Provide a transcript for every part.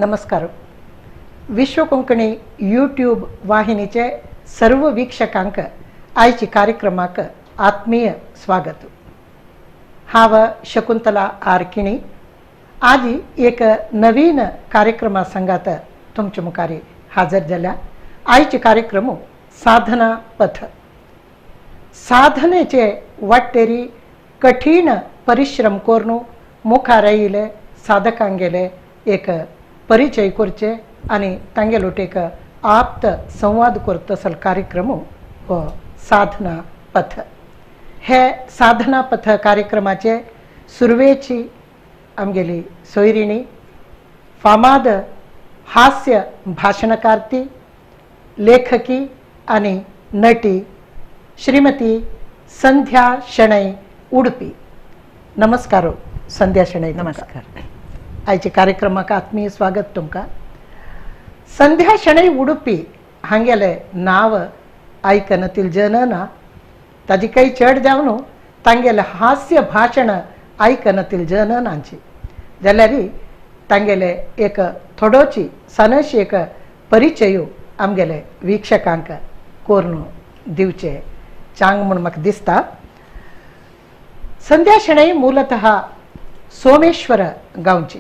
नमस्कार. विश्व कोंकणी यूट्यूब वाहिनीचे सर्व वीक्षकांक आयचे कार्यक्रमाक आत्मीय स्वागत. हांव शकुंतला आरकिणी आज एक नवीन कार्यक्रमा संगात तुमचे मुखार हाजर जाल्या. आयचे कार्यक्रम साधना पथ. साधनेचे वाटेरी कठीण परिश्रम करून मुखार आयिल्ले साधकांगेले एक परिचय करचे आनी तांगेलो एक आप्त संवाद करता असो कार्यक्रम हो साधना पथ. हे साधना पथ कार्यक्रमाचे सुरवेची आमगेली सोयरिणी फामाद हास्य भाशणकारती लेखकी आनी नटी श्रीमती संध्या शणै उडपी. नमस्कार संध्या शणै. नमस्कार. आयचे कार्यक्रमाक आत्मीय स्वागत तुमकां. संध्या शणै उडपी हांगेले नांव आयकनातील जन ना, ताजी काही चड जावन तांगेले हास्य भाशण आयकनातील जन नांची जाल्यार तांगेले एक थोडोची सानशी एक परिचय आमगेले वीक्षकांक करून दिवचे चांग म्हूण म्हाका दिसता. संध्या शणै मूलतः सोमेश्वर गांवची,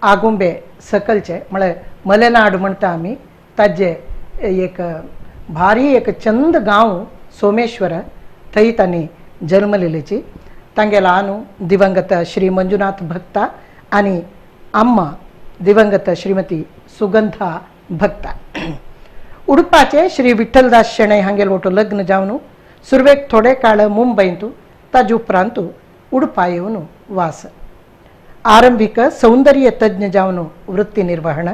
आगुंबे सकलचे म्हळ्यार मलेनाड म्हणटा आमी ताजे एक भारी एक चंद गांव सोमेश्वर थंय तांणी जल्मलेलीची. तांगेलो आनू दिवंगत श्री मंजुनाथ भक्ता आनी अम्मा दिवंगत श्रीमती सुगंधा भक्ता. उडपाचे श्री विठ्ठलदास शणै हांगेलो ओटो लग्न जावन सुरवेक थोडे काळ मुंबयंतू ताजे उपरांत उडपा येवन वास. आरंभिक सौंदर्य तज्ञ जावन वृत्ती निर्वहण,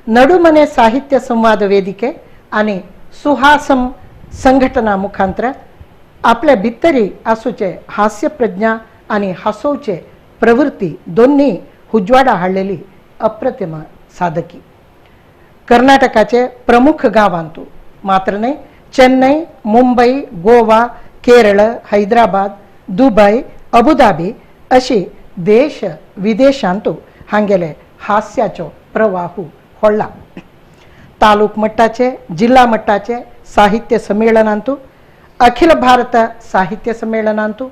नडुमने साहित्य संवाद वेदिके आनी सुहासम संघटना मुखांतर आपल्या भितरी आसूचे हास्य प्रज्ञा आनी हासोवचे प्रवृत्ती दोन्ही उजवाडा हाडलेली अप्रतिम साधकी. कर्नाटकाचे प्रमुख गांवांतू मात्र न्हय चेन्नई, मुंबई, गोवा, केरळ, हैदराबाद, दुबय, अबुधाबी अशी देश विदेशांतू हांगेले हास्याचो प्रवाह होळ्ळा. तालूक मट्टाचे जिल्हा मट्टाचे साहित्य संमेलनांतू, अखिल भारत साहित्य संमेलनांतू,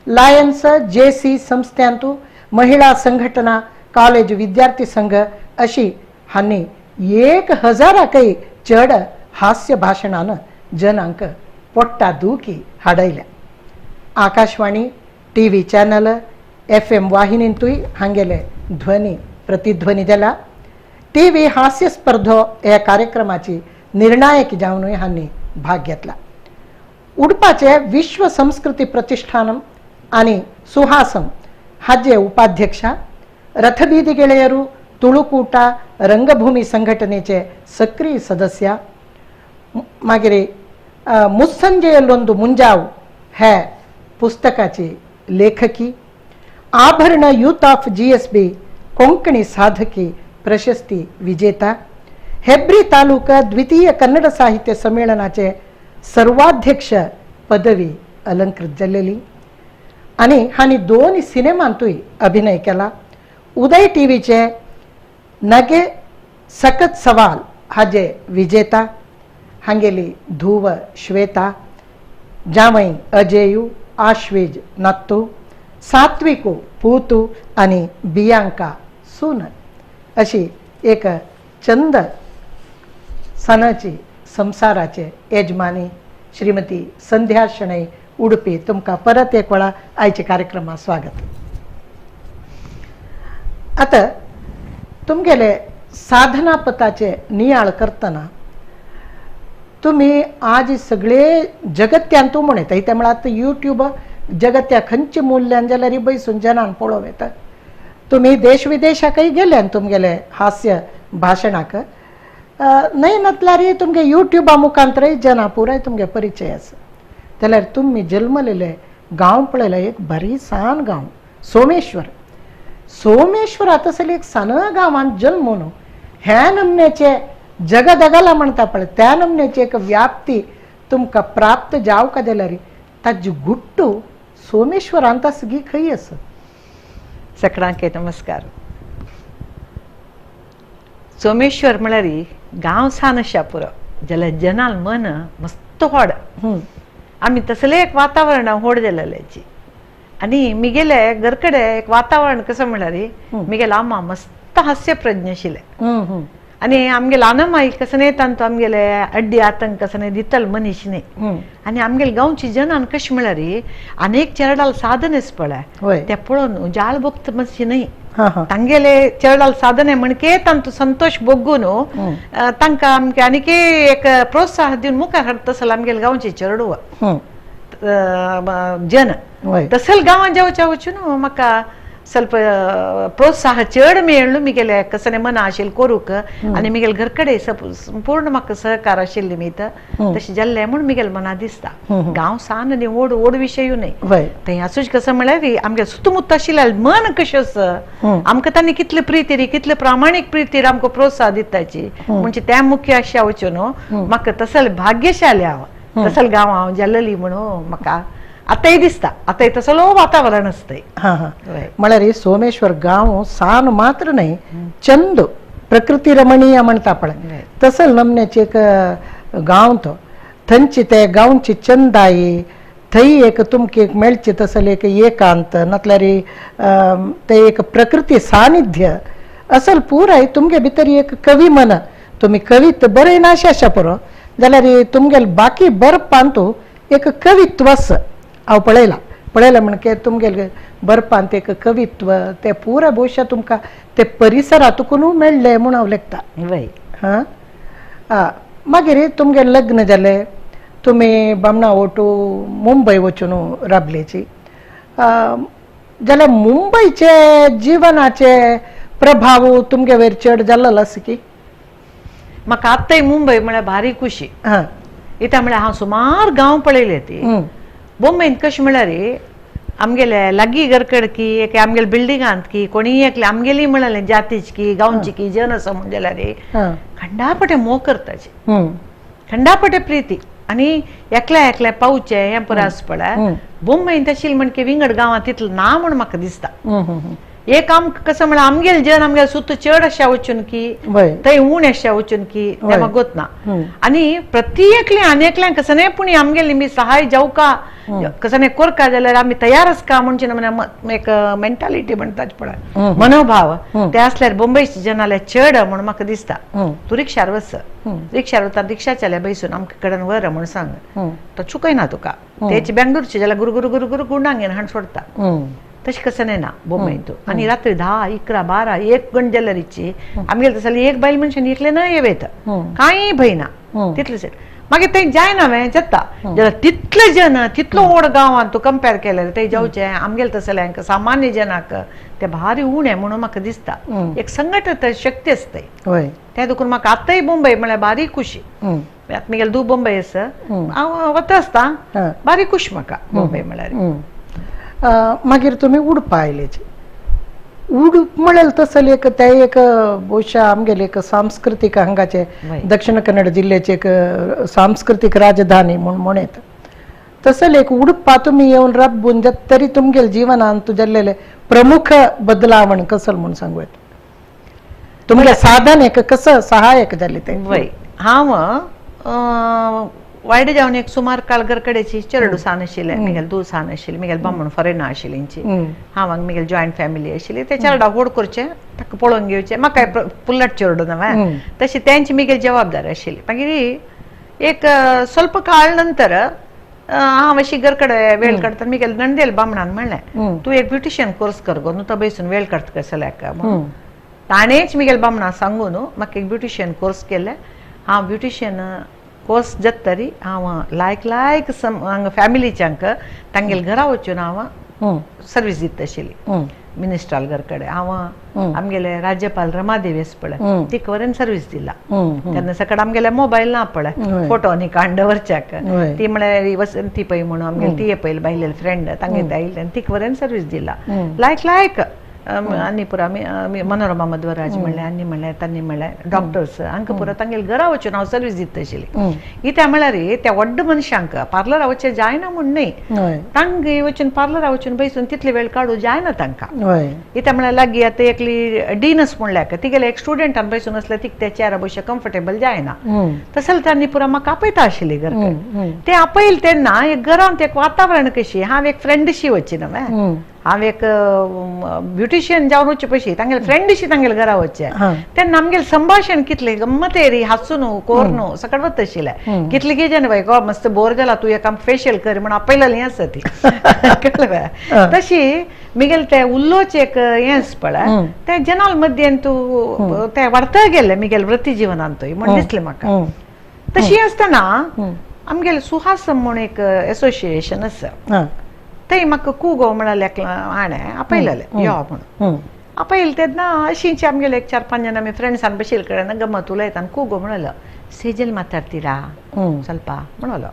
लायन्स जे सी संस्थांतू, महिला संघटना, कॉलेज विद्यार्थी संघ अशी हांणी 1000 चड हास्य भाशणान जनांक पोट्टा दुखी हाडयल्या. Akashvani, T V channel, F M वाहिनींतूय हांगेले ध्वनी प्रतिध्वनी जाला. टी व्ही हास्य स्पर्धो ह्या कार्यक्रमाची निर्णायक जावनूय हांणी भाग घेतला. उडपाचे विश्व संस्कृती प्रतिष्ठानम आनी सुहासम हाजे उपाध्यक्षा, रथबीदी ಗೆಳೆಯರು तुळुकूट रंगभूमी संघटनेचे सक्रिय सदस्य, मागीर मुस्संजेयल्लोंदु मुंजाव हे पुस्तकाची लेखकी, आभरण youth of G S B Konkani साधकी प्रशस्ती विजेता, हेब्री तालुका द्वितीय कन्नड साहित्य संमेलनाचे सर्वाध्यक्ष पदवी अलंकृत जाल्लेली आनी हांणी 2 सिनेमांतूय अभिनय केला. उदय टी व्हीचे नगे सकत सवाल हाजे विजेता, हांगेली धुव श्वेता, जावई अजेयू, आश्वेज नात्तू, सात्विकू पूतू आनी बियांका सून अशी एक चंद सणाची संसाराचे यजमानी श्रीमती संध्या शणै उडपी. तुमकां परत एक वेळा आयच्या कार्यक्रमात स्वागत. आतां तुमगेले साधनापथाचे नियाळ करतना तुमी आज सगळे जगत्यांतू म्हणता, ते म्हळ्यार आतां यूट्यूब जगत्या खंयचे मूल्यान जाल्यार बैसून जनान पळोवं येता. तुमी देश विदेशाकय गेल्यान तुमगेले हास्य भाशणाक न्हय नातल्यार तुमगे यूट्यूबा मुखांतरय जना पुराय तुमगे परिचय आसा. जाल्यार तुमी जल्मलेले गांव पळयल्यार एक बरी सान गांव सोमेश्वर. सोमेश्वर आतां एक सान गांवांत जल्म न्हू, ह्या नमन्याचे जगदगला म्हणटा पळय त्या नमन्याची एक व्याप्ती तुमकां प्राप्त जावका जाल्यार ताजी गुट्टू सोमेश्वरांत आसा खंय आसा? सगळ्यांक नमस्कार. सोमेश्वर म्हळ्यार गांव सान आशा पुरो जाल्यार जनाल मन मस्त व्हड. आमी तसलें एक वातावरण व्हड जालेल्याची. आनी मिगेले घरकडे एक वातावरण कसं म्हळ्यार मिगेले आम्मा मस्त हास्य प्रज्ञ आशिल्ले. आनी आमगेले आनमाई कसं न्ही तांतू आमगेले अड्डी आतंक कसं न्ही दितल मनीस न्ही. आनी आमगेले गांवची जनान कशें म्हळ्यार अनेक चेरडाल साधन पळय ते पळोवन जाळ भोगता मातशी न्ही. तांगेले चेरडाल साधने म्हणके तांतू संतोष भोगून तांकां आमके आनीक एक प्रोत्साहन दिवन मुखार हाडटा तसले आमगेले गांवचे चेरडुवा जन तसल गांवां जेवच्या वचून म्हाका ಸ್ವಲ್ಪ प्रोत्साह चड मेळ्ळो मिगेले कसने मना आशिल्लें करूंक. आनी मिगेले घर कडेन संपूर्ण म्हाका सहकार आशिल्ले मीत तशें जाल्लें म्हूण मिगेले मना दिसता. गांव सान न्ही, व्हड व्हड विशयूय न्ही. थंय आसूच कसं म्हळ्यार आमगे सुतमुत्त आशिल्लें मन कशें आसा आमकां तांणी कितले प्रितीर कितले प्रामाणीक प्रितीर आमकां प्रोत्साह दिताची म्हणजे त्या मुख्य आशा वचून म्हाका तसले भाग्यशाली हांव तसल गांव हांव जाल्ली म्हणून म्हाका आतांय दिसता. आतांय तसलो वातावरण आसतय. म्हळ्यार सोमेश्वर गांव सान मात्र न्हय, चंद प्रकृती रमणीय म्हणटा पळय तसल नमन्याची एक गांव तो. थंयची ते गांवची चंदाई थंय एक तुमकां एक मेळची तसले एक एकांत नातल्यार ते एक प्रकृती सानिध्य असल पुराय तुमगे भितर एक कवी मन. तुमी कवित बरयना अशें आसा पुरो जाल्यार तुमगेले बाकी बरपांतू एक कवित्व आसा. हांव पळयलां पळयलां म्हणके तुमगेले बरपांत एक कवित्व ते पुराय भविश्या तुमकां ते परिसरातुकून मेळ्ळें म्हूण हांव लेखता. हां मागीर तुमगेलें लग्न जालें, तुमी बामणा ओटू मुंबय वचून राबलेची जाल्यार मुंबयचे जिवनाचे प्रभाव तुमगे वयर चड जाल्लो आसा की? म्हाका आत्ताय मुंबय म्हळ्यार भारी खुशी. इत्या म्हळ्यार हांव सुमार गांव पळयले ती. बोंबयंत कशें म्हळ्यार आमगेले लागीं घरकड की एक आमगेले बिल्डिंगांत की कोणीय एकले आमगेली म्हळ्यार जातीची की गांवची की जन आसा म्हूण जाल्यार खंडापटे मोग करताची, खंडापटे प्रिती आनी एकल्या एकल्या पावचें हें पुरो आसा पळय. बोंबयंत आशिल्लें म्हणके विंगड गांवांत तितलें ना म्हूण म्हाका दिसता. एक आमकां कसं म्हळ्यार आमगेले जन आमगेले सुत चड अशें वचून की थंय उणें अशें वचून की तें म्हाका गोत ना. आनी प्रत्येकले आनी एकल्यांक कसं न्ही पूण आमगेले मी सहाय जावं का कसं न्ही कोरका जाल्यार आमी तयार आसका म्हणचे एक मेंटालिटी म्हणटाच पळय मनोभाव ते आसल्यार बोंबयचे जनाले चड म्हूण म्हाका दिसता. तूं रिक्षार वच, रिक्षार वता रिक्षा चल्या बैसून आमकां कडेन व्हर म्हूण सांग, तो चुकयना तुका. तेच बेंगलोरचे जाल्यार गुरु गुरु गुरु गुरु गुंडांग हाण सोडता. तशें कसं न्ही ना बोंबयंत. आनी रात्री 10, 11, 12, 1 गण जाल्यारीची आमगेले तसले एक बायल मनशान एकले न येवेत कांय भंय ना तितलें. मागीर थंय जायना हांवें जाता जाल्यार तितले जन तितलो व्हड गांवांत तूं कंपेर केल्यार थंय जावचें आमगेले तसल्यांक सामान्य जनाक ते भारी उणें म्हणून म्हाका दिसता. एक संघटित शक्ती आसता तें देखून म्हाका आतांय मुंबय म्हळ्यार भारी खुशी. आतां म्हगेलें धूव मुंबय आसा, हांव वता आसता, भारी खूश म्हाका मुंबय म्हळ्यार. मागीर तुमी उडपा आयलेची. उडप म्हळ्यार तसले एक ते एक बहुशा आमगेले एक सांस्कृतीक हांगाचे दक्षिण कन्नड जिल्ल्याचे एक सांस्कृतीक राजधानी म्हूण म्हणत तसले एक उडपा तुमी येवन राबून तरी तुमगेले जिवनांत जाल्लेले प्रमुख बदलावण कसल म्हूण सांगू येता? तुमगेलें साधन एक कसं सहायक जालें तें? वय हांव वायट जावन एक सुमार काळ घरकडेची चेरडू सान आशिल्लें, म्हगेलें धूव सान आशिल्ली, म्हगेलें बामण फॉरेना आशिल्लींची, हांव हांगा म्हगेली जॉयंट फॅमिली आशिल्ली. ते चेरडा व्हड करचें ताका पळोवन घेवचें, म्हाका पुल्लट चेरडू न्हय तशी तेंची म्हगेली जबाबदारी आशिल्ली. मागीर एक स्वल्प काळ नंतर हांव अशी घरकडे वेळ काडटा म्हगेले नणदेल बामणान म्हणलें तूं एक ब्युटिशियन कोर्स कर गो न्हू तो बैसून वेळ काडटा कसल्याक म्हणून. ताणेंच म्हगेले बामणा सांगून म्हाका एक ब्युटिशियन कोर्स केलें. हांव ब्युटिशियन कोर्स जाता तरी हांव लायक लायक हांगा फॅमिलीच्यांक तांगेले घरा वचून हांव सर्वीस दिता आशिल्ली. मिनिस्ट्राल घर कडेन हांव आमगेले राज्यपाल रमादेवी आसा पळय तिका वरेन सर्वीस दिला. तेन्ना सकाळ आमगेले मोबायल ना पळय फोटो आनी काडून दवरच्याक, ती म्हळ्यार वसंती पै म्हणून आमगेले ती पयली बायलेली फ्रेंड तांगे आयिल्ले तिका वरेन सर्वीस दिला. लायक लायक आनी पुरा मनोरमा मध्वराज म्हणलें आनी म्हणलें तांणी म्हणलें डॉक्टर्स हांकां पुरा तांगेले घरा वचून हांव सर्वीस दिता आशिल्ली. कित्याक म्हळ्यार त्या व्हड मनशांक पार्लरा वचचें जायना म्हूण न्हय, तांकां वचून पार्लरा वचून बसून तितले वेळ काडूं जायना तांकां. कित्याक म्हळ्यार लागीं आतां एकली डीनस म्हणल्यार तिगेले एक स्टुडंटान बसून आसल्यार तिका त्या चेअरा बशें कम्फर्टेबल जायना. तशें तांणी पुरा म्हाका आपयता आशिल्ली घर. ते आपयले तेन्ना एक घरांत एक वातावरण कशी हांव एक फ्रेंडशी वचची न्हय, हांव एक ब्युटिशियन जावन वचचे पयशी तांगेले फ्रेंडशी तांगेले घरा वचचें तेन्ना आमगेलें संभाशण कितलें गम्मतेरी हांसून कोरून सकट वता आशिल्लें. कितले कितें बाय गो मस्त बोर जाला तूं एक आमकां फेशियल कर म्हूण आपयलेलें आसा ती. कळ्ळें? तशी मिगेले ते उलोवचें एक हें आसा पळय तें जनाल मध्येन तूं तें वाडत गेलें मिगेले वृत्ती जिवनांतूय म्हूण दिसलें म्हाका. तशी आसतना आमगेलें सुहासम म्हूण एक एसोसिएशन आसा थंय म्हाका कुगो म्हळ्यार हाणें आपयलेलें यो म्हणून. आपयलें तेन्ना अशींच आमगेले एक 4-5 जण आमी फ्रेंड्सान बशिल्ले कडेन गमत उलयता आनी कुगो म्हणलो सेजल माताडतीरा ಸ್ವಲ್ಪ म्हणलो.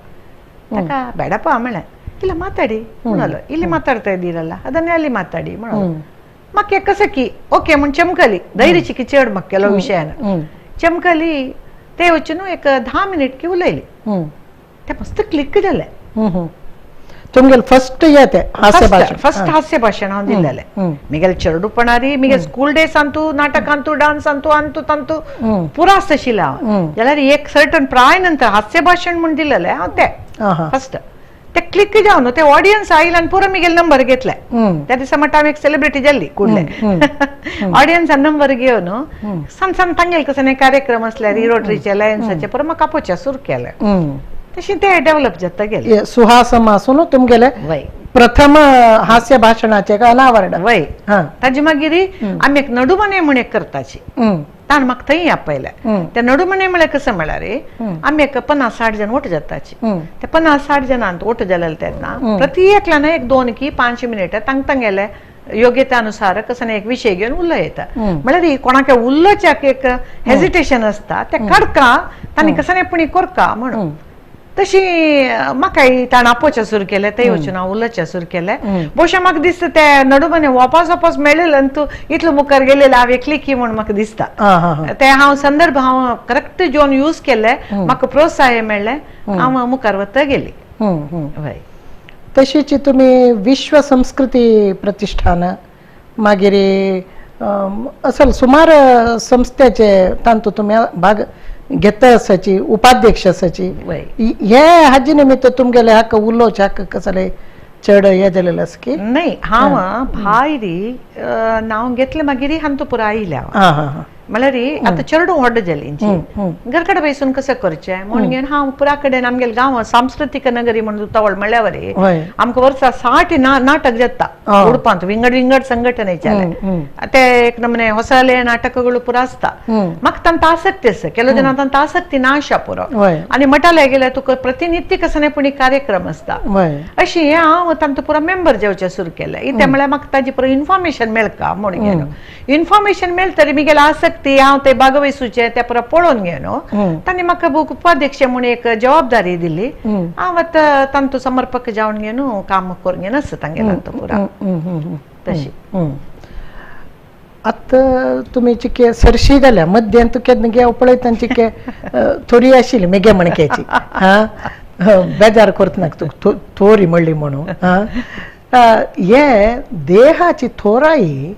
ताका ಬೇಡಪ್ಪ म्हणलें ಇಲ್ಲ ಮಾತಾಡಿ म्हणलो. ಇಲ್ಲಿ ಮಾತಾಡ್ತಾ ಇದ್ದೀರಲ್ಲ ಅದನ್ನೇ ಅಲ್ಲಿ ಮಾತಾಡಿ म्हणलो. म्हाका कसकी ओके म्हूण चमकली धैर्य चिकी चड म्हाका ಕೆಲವು ವಿಷಯನ चमकली. ते वचून एक 10 मिनिट की उलयली ते मस्त क्लिक जालें. तुमगेले फर्स्ट येते हास्य भाषण, फर्स्ट हास्य भाषण हांव दिल्लेलें. मिगेले चेडूपणारी मिगे स्कूल डेज अंतू नाटक अंतू डान्स अंतू अंतू तंतू पुरा आसताशिल्लें हांव. जाल्यार एक सर्टन प्राय नंतर हास्य भाषण म्हूण दिल्लेलें हांव ते फर्स्ट ते क्लिक जावन ते ऑडियन्स आयले आनी पुरो मिगेले नंबर घेतले. त्या दिसा म्हणटा हांव एक सेलिब्रिटी जाल्ली कुडले. ऑडियन्सान नंबर घेवन सान सान तांगेले कसले कार्यक्रम आसल्यार रोटरीचे लायन्साचे पुरो म्हाका आपोवचें सुरू केलें. तशी ते डेव्हलप जाता गेले. सुहासम आसून तुमगेले प्रथम हास्य भाषणाचे अनावरण वय. ताजे मागीर आमी एक नडुमने म्हूण एक करताची ताण म्हाका थंय आपयलें. त्या नडुमने म्हळ्यार कसं म्हळ्यार आमी एक 50-60 जण ओट जाताची. त्या 50-60 जणांत ओट जालेले तेन्ना प्रति एकल्यान एक 2 की 5 मिनिटां तांकां तांगेले योग्यतानुसार कसं एक विशय घेवन उलयता. म्हळ्यार कोणाक उलोवच्याक एक हेजिटेशन आसता ते काडका तांणी कसं पुणी करका म्हणून. तशी म्हाकाय ताणें आपोवचें सुरू केलें थंय वचून हांव उलोवचें सुरू केलें. भोवशा म्हाका दिसता ते नडुमने वापस वापस मेळ्ळें आनी तूं इतलो मुखार गेलेलें हांव एकली की म्हूण म्हाका दिसता. ते हांव संदर्भ हांव करेक्ट जेवन यूज केले म्हाका प्रोत्साहन मेळ्ळें हांव मुखार वता गेली. हय. तशीच तुमी विश्व संस्कृती प्रतिष्ठान मागीर असल सुमार संस्थेचे तांतू तुमी भाग घेता आसाची उपाध्यक्ष आसाची. हे हाजे निमित्त तुमगेले हाका उलोवचे हाका कसले चड हे जालेले आसा की न्हय? हांव भायर नांव घेतलें मागीर हांतू पुरा आयलें हांव. म्हळ्यार आतां चेडूं व्हड जालीं घर कडेन बसून कसं करचें म्हूण घेवन हांव पुरा कडेन आमगेले गांव सांस्कृतीक नगरी म्हणून तवळ म्हणल्यार आमकां वर्सा 60 नाटक जाता उडपांत विंगड विंगड संघटनेचे ते एक नमूने ಹೊಸಲೆ ನಾಟಕಗಳು ಪೂರ आसता. म्हाका तांकां आसक्ती आसा ಕೆಲವು ಜನ तांकां आसक्ती ना आशा पुरो आनी मठाले गेल्यार तुका प्रतिनित्य कसं पुणी कार्यक्रम आसता. अशी हांव तांकां पुरा मेंबर जावचें सुरू केलें. इतें म्हळ्यार म्हाका ताजी पुरो इन्फॉर्मेशन मेळका म्हूण घेवन इन्फॉर्मेशन मेळतरी मिगेले आसक्ती हांव ते भागवयसूचे ते पुरा पळोवन घेवन तांणी म्हाका उपाध्यक्ष म्हूण एक जबाबदारी दिली. हांव आतां तांतू समर्पक जावन घेवन काम करून घेवन आसा तांगेलें पुरा तशी. आतां तुमी चिके सरशी जाल्या मध्यान तूं केन्ना गे पळयता चिके थोरी आशिल्ली मेगे मणक्याची हां बेजार करतना तूं थोरी म्हणली म्हणून हां हे देहाची थोराई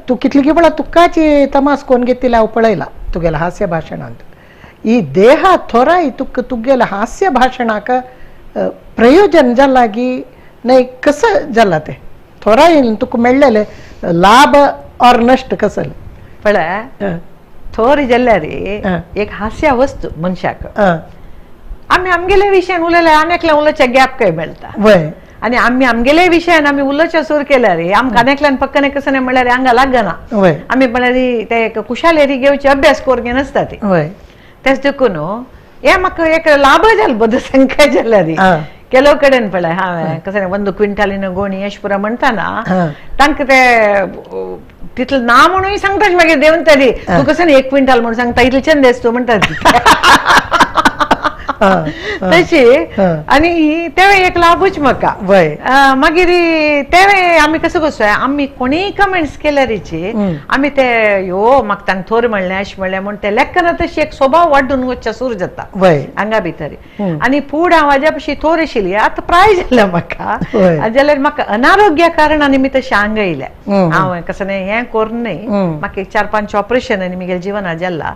तूं कितली की पळय तुकाची तमास कोण घेतिल्ली हांव पळयला तुगेल्या हास्य भाशणांत. ही देहा थोराई तुका तुगेल्या हास्य भाशणाक प्रयोजन जाला की न्हय कसं जाला तें थोरायेन तुका मेळ्ळेले लाभ और नष्ट कसले पळय थोरी जाल्यार एक हास्य वस्तू मनशाक. आमी आमगेले विशयान उलयल्यार आनी एकल्या उलोवच्या गॅप काय मेळटा. आनी आमी आमगेले विशयान आमी उलोवच्या सुरू केल्यार आमकां आनी एकल्यान पक्कने कसं म्हणल्यार हांगा लागना. आमी म्हणल्यार ते एक कुशालेरी घेवचे अभ्यास करून घेनासता ती. तेच देखून हे म्हाका एक लाभ जालो बद्द सांगकाय जाल्यार ಕೆಲವು ಕಡೆನ್ ಪಳೆ हांवें कसं ಒಂದು क्विंटालीन गोणी यशपुरा म्हणताना तांकां ते तितलें ना म्हणून सांगता मागीर देवन तरी तूं कसं 1 क्विंटाल म्हणून सांगता इतलें चंद आसतो म्हणटा. तशी आनी तेवें एक लाभूच म्हाका. मागीर तेवें आमी कसो कसो आमी कोणीय कमेंट्स केल्यारीची आमी ते यो म्हाका तांकां थोर म्हणलें अशें म्हणलें म्हूण ते लेखना तशी एक स्वभाव वाडून वचच्या सुरू जाता आंगा भितर. आनी फुडें हांव हाज्या पशी थोर आशिल्ली आतां प्राय जालें म्हाका जाल्यार म्हाका अनारोग्या कारणान मी तशें आंग येयलें. हांव कसं न्ही हें करून न्ही म्हाका एक 4-5 ऑपरेशन आनी म्हगेल्या जिवनात जाला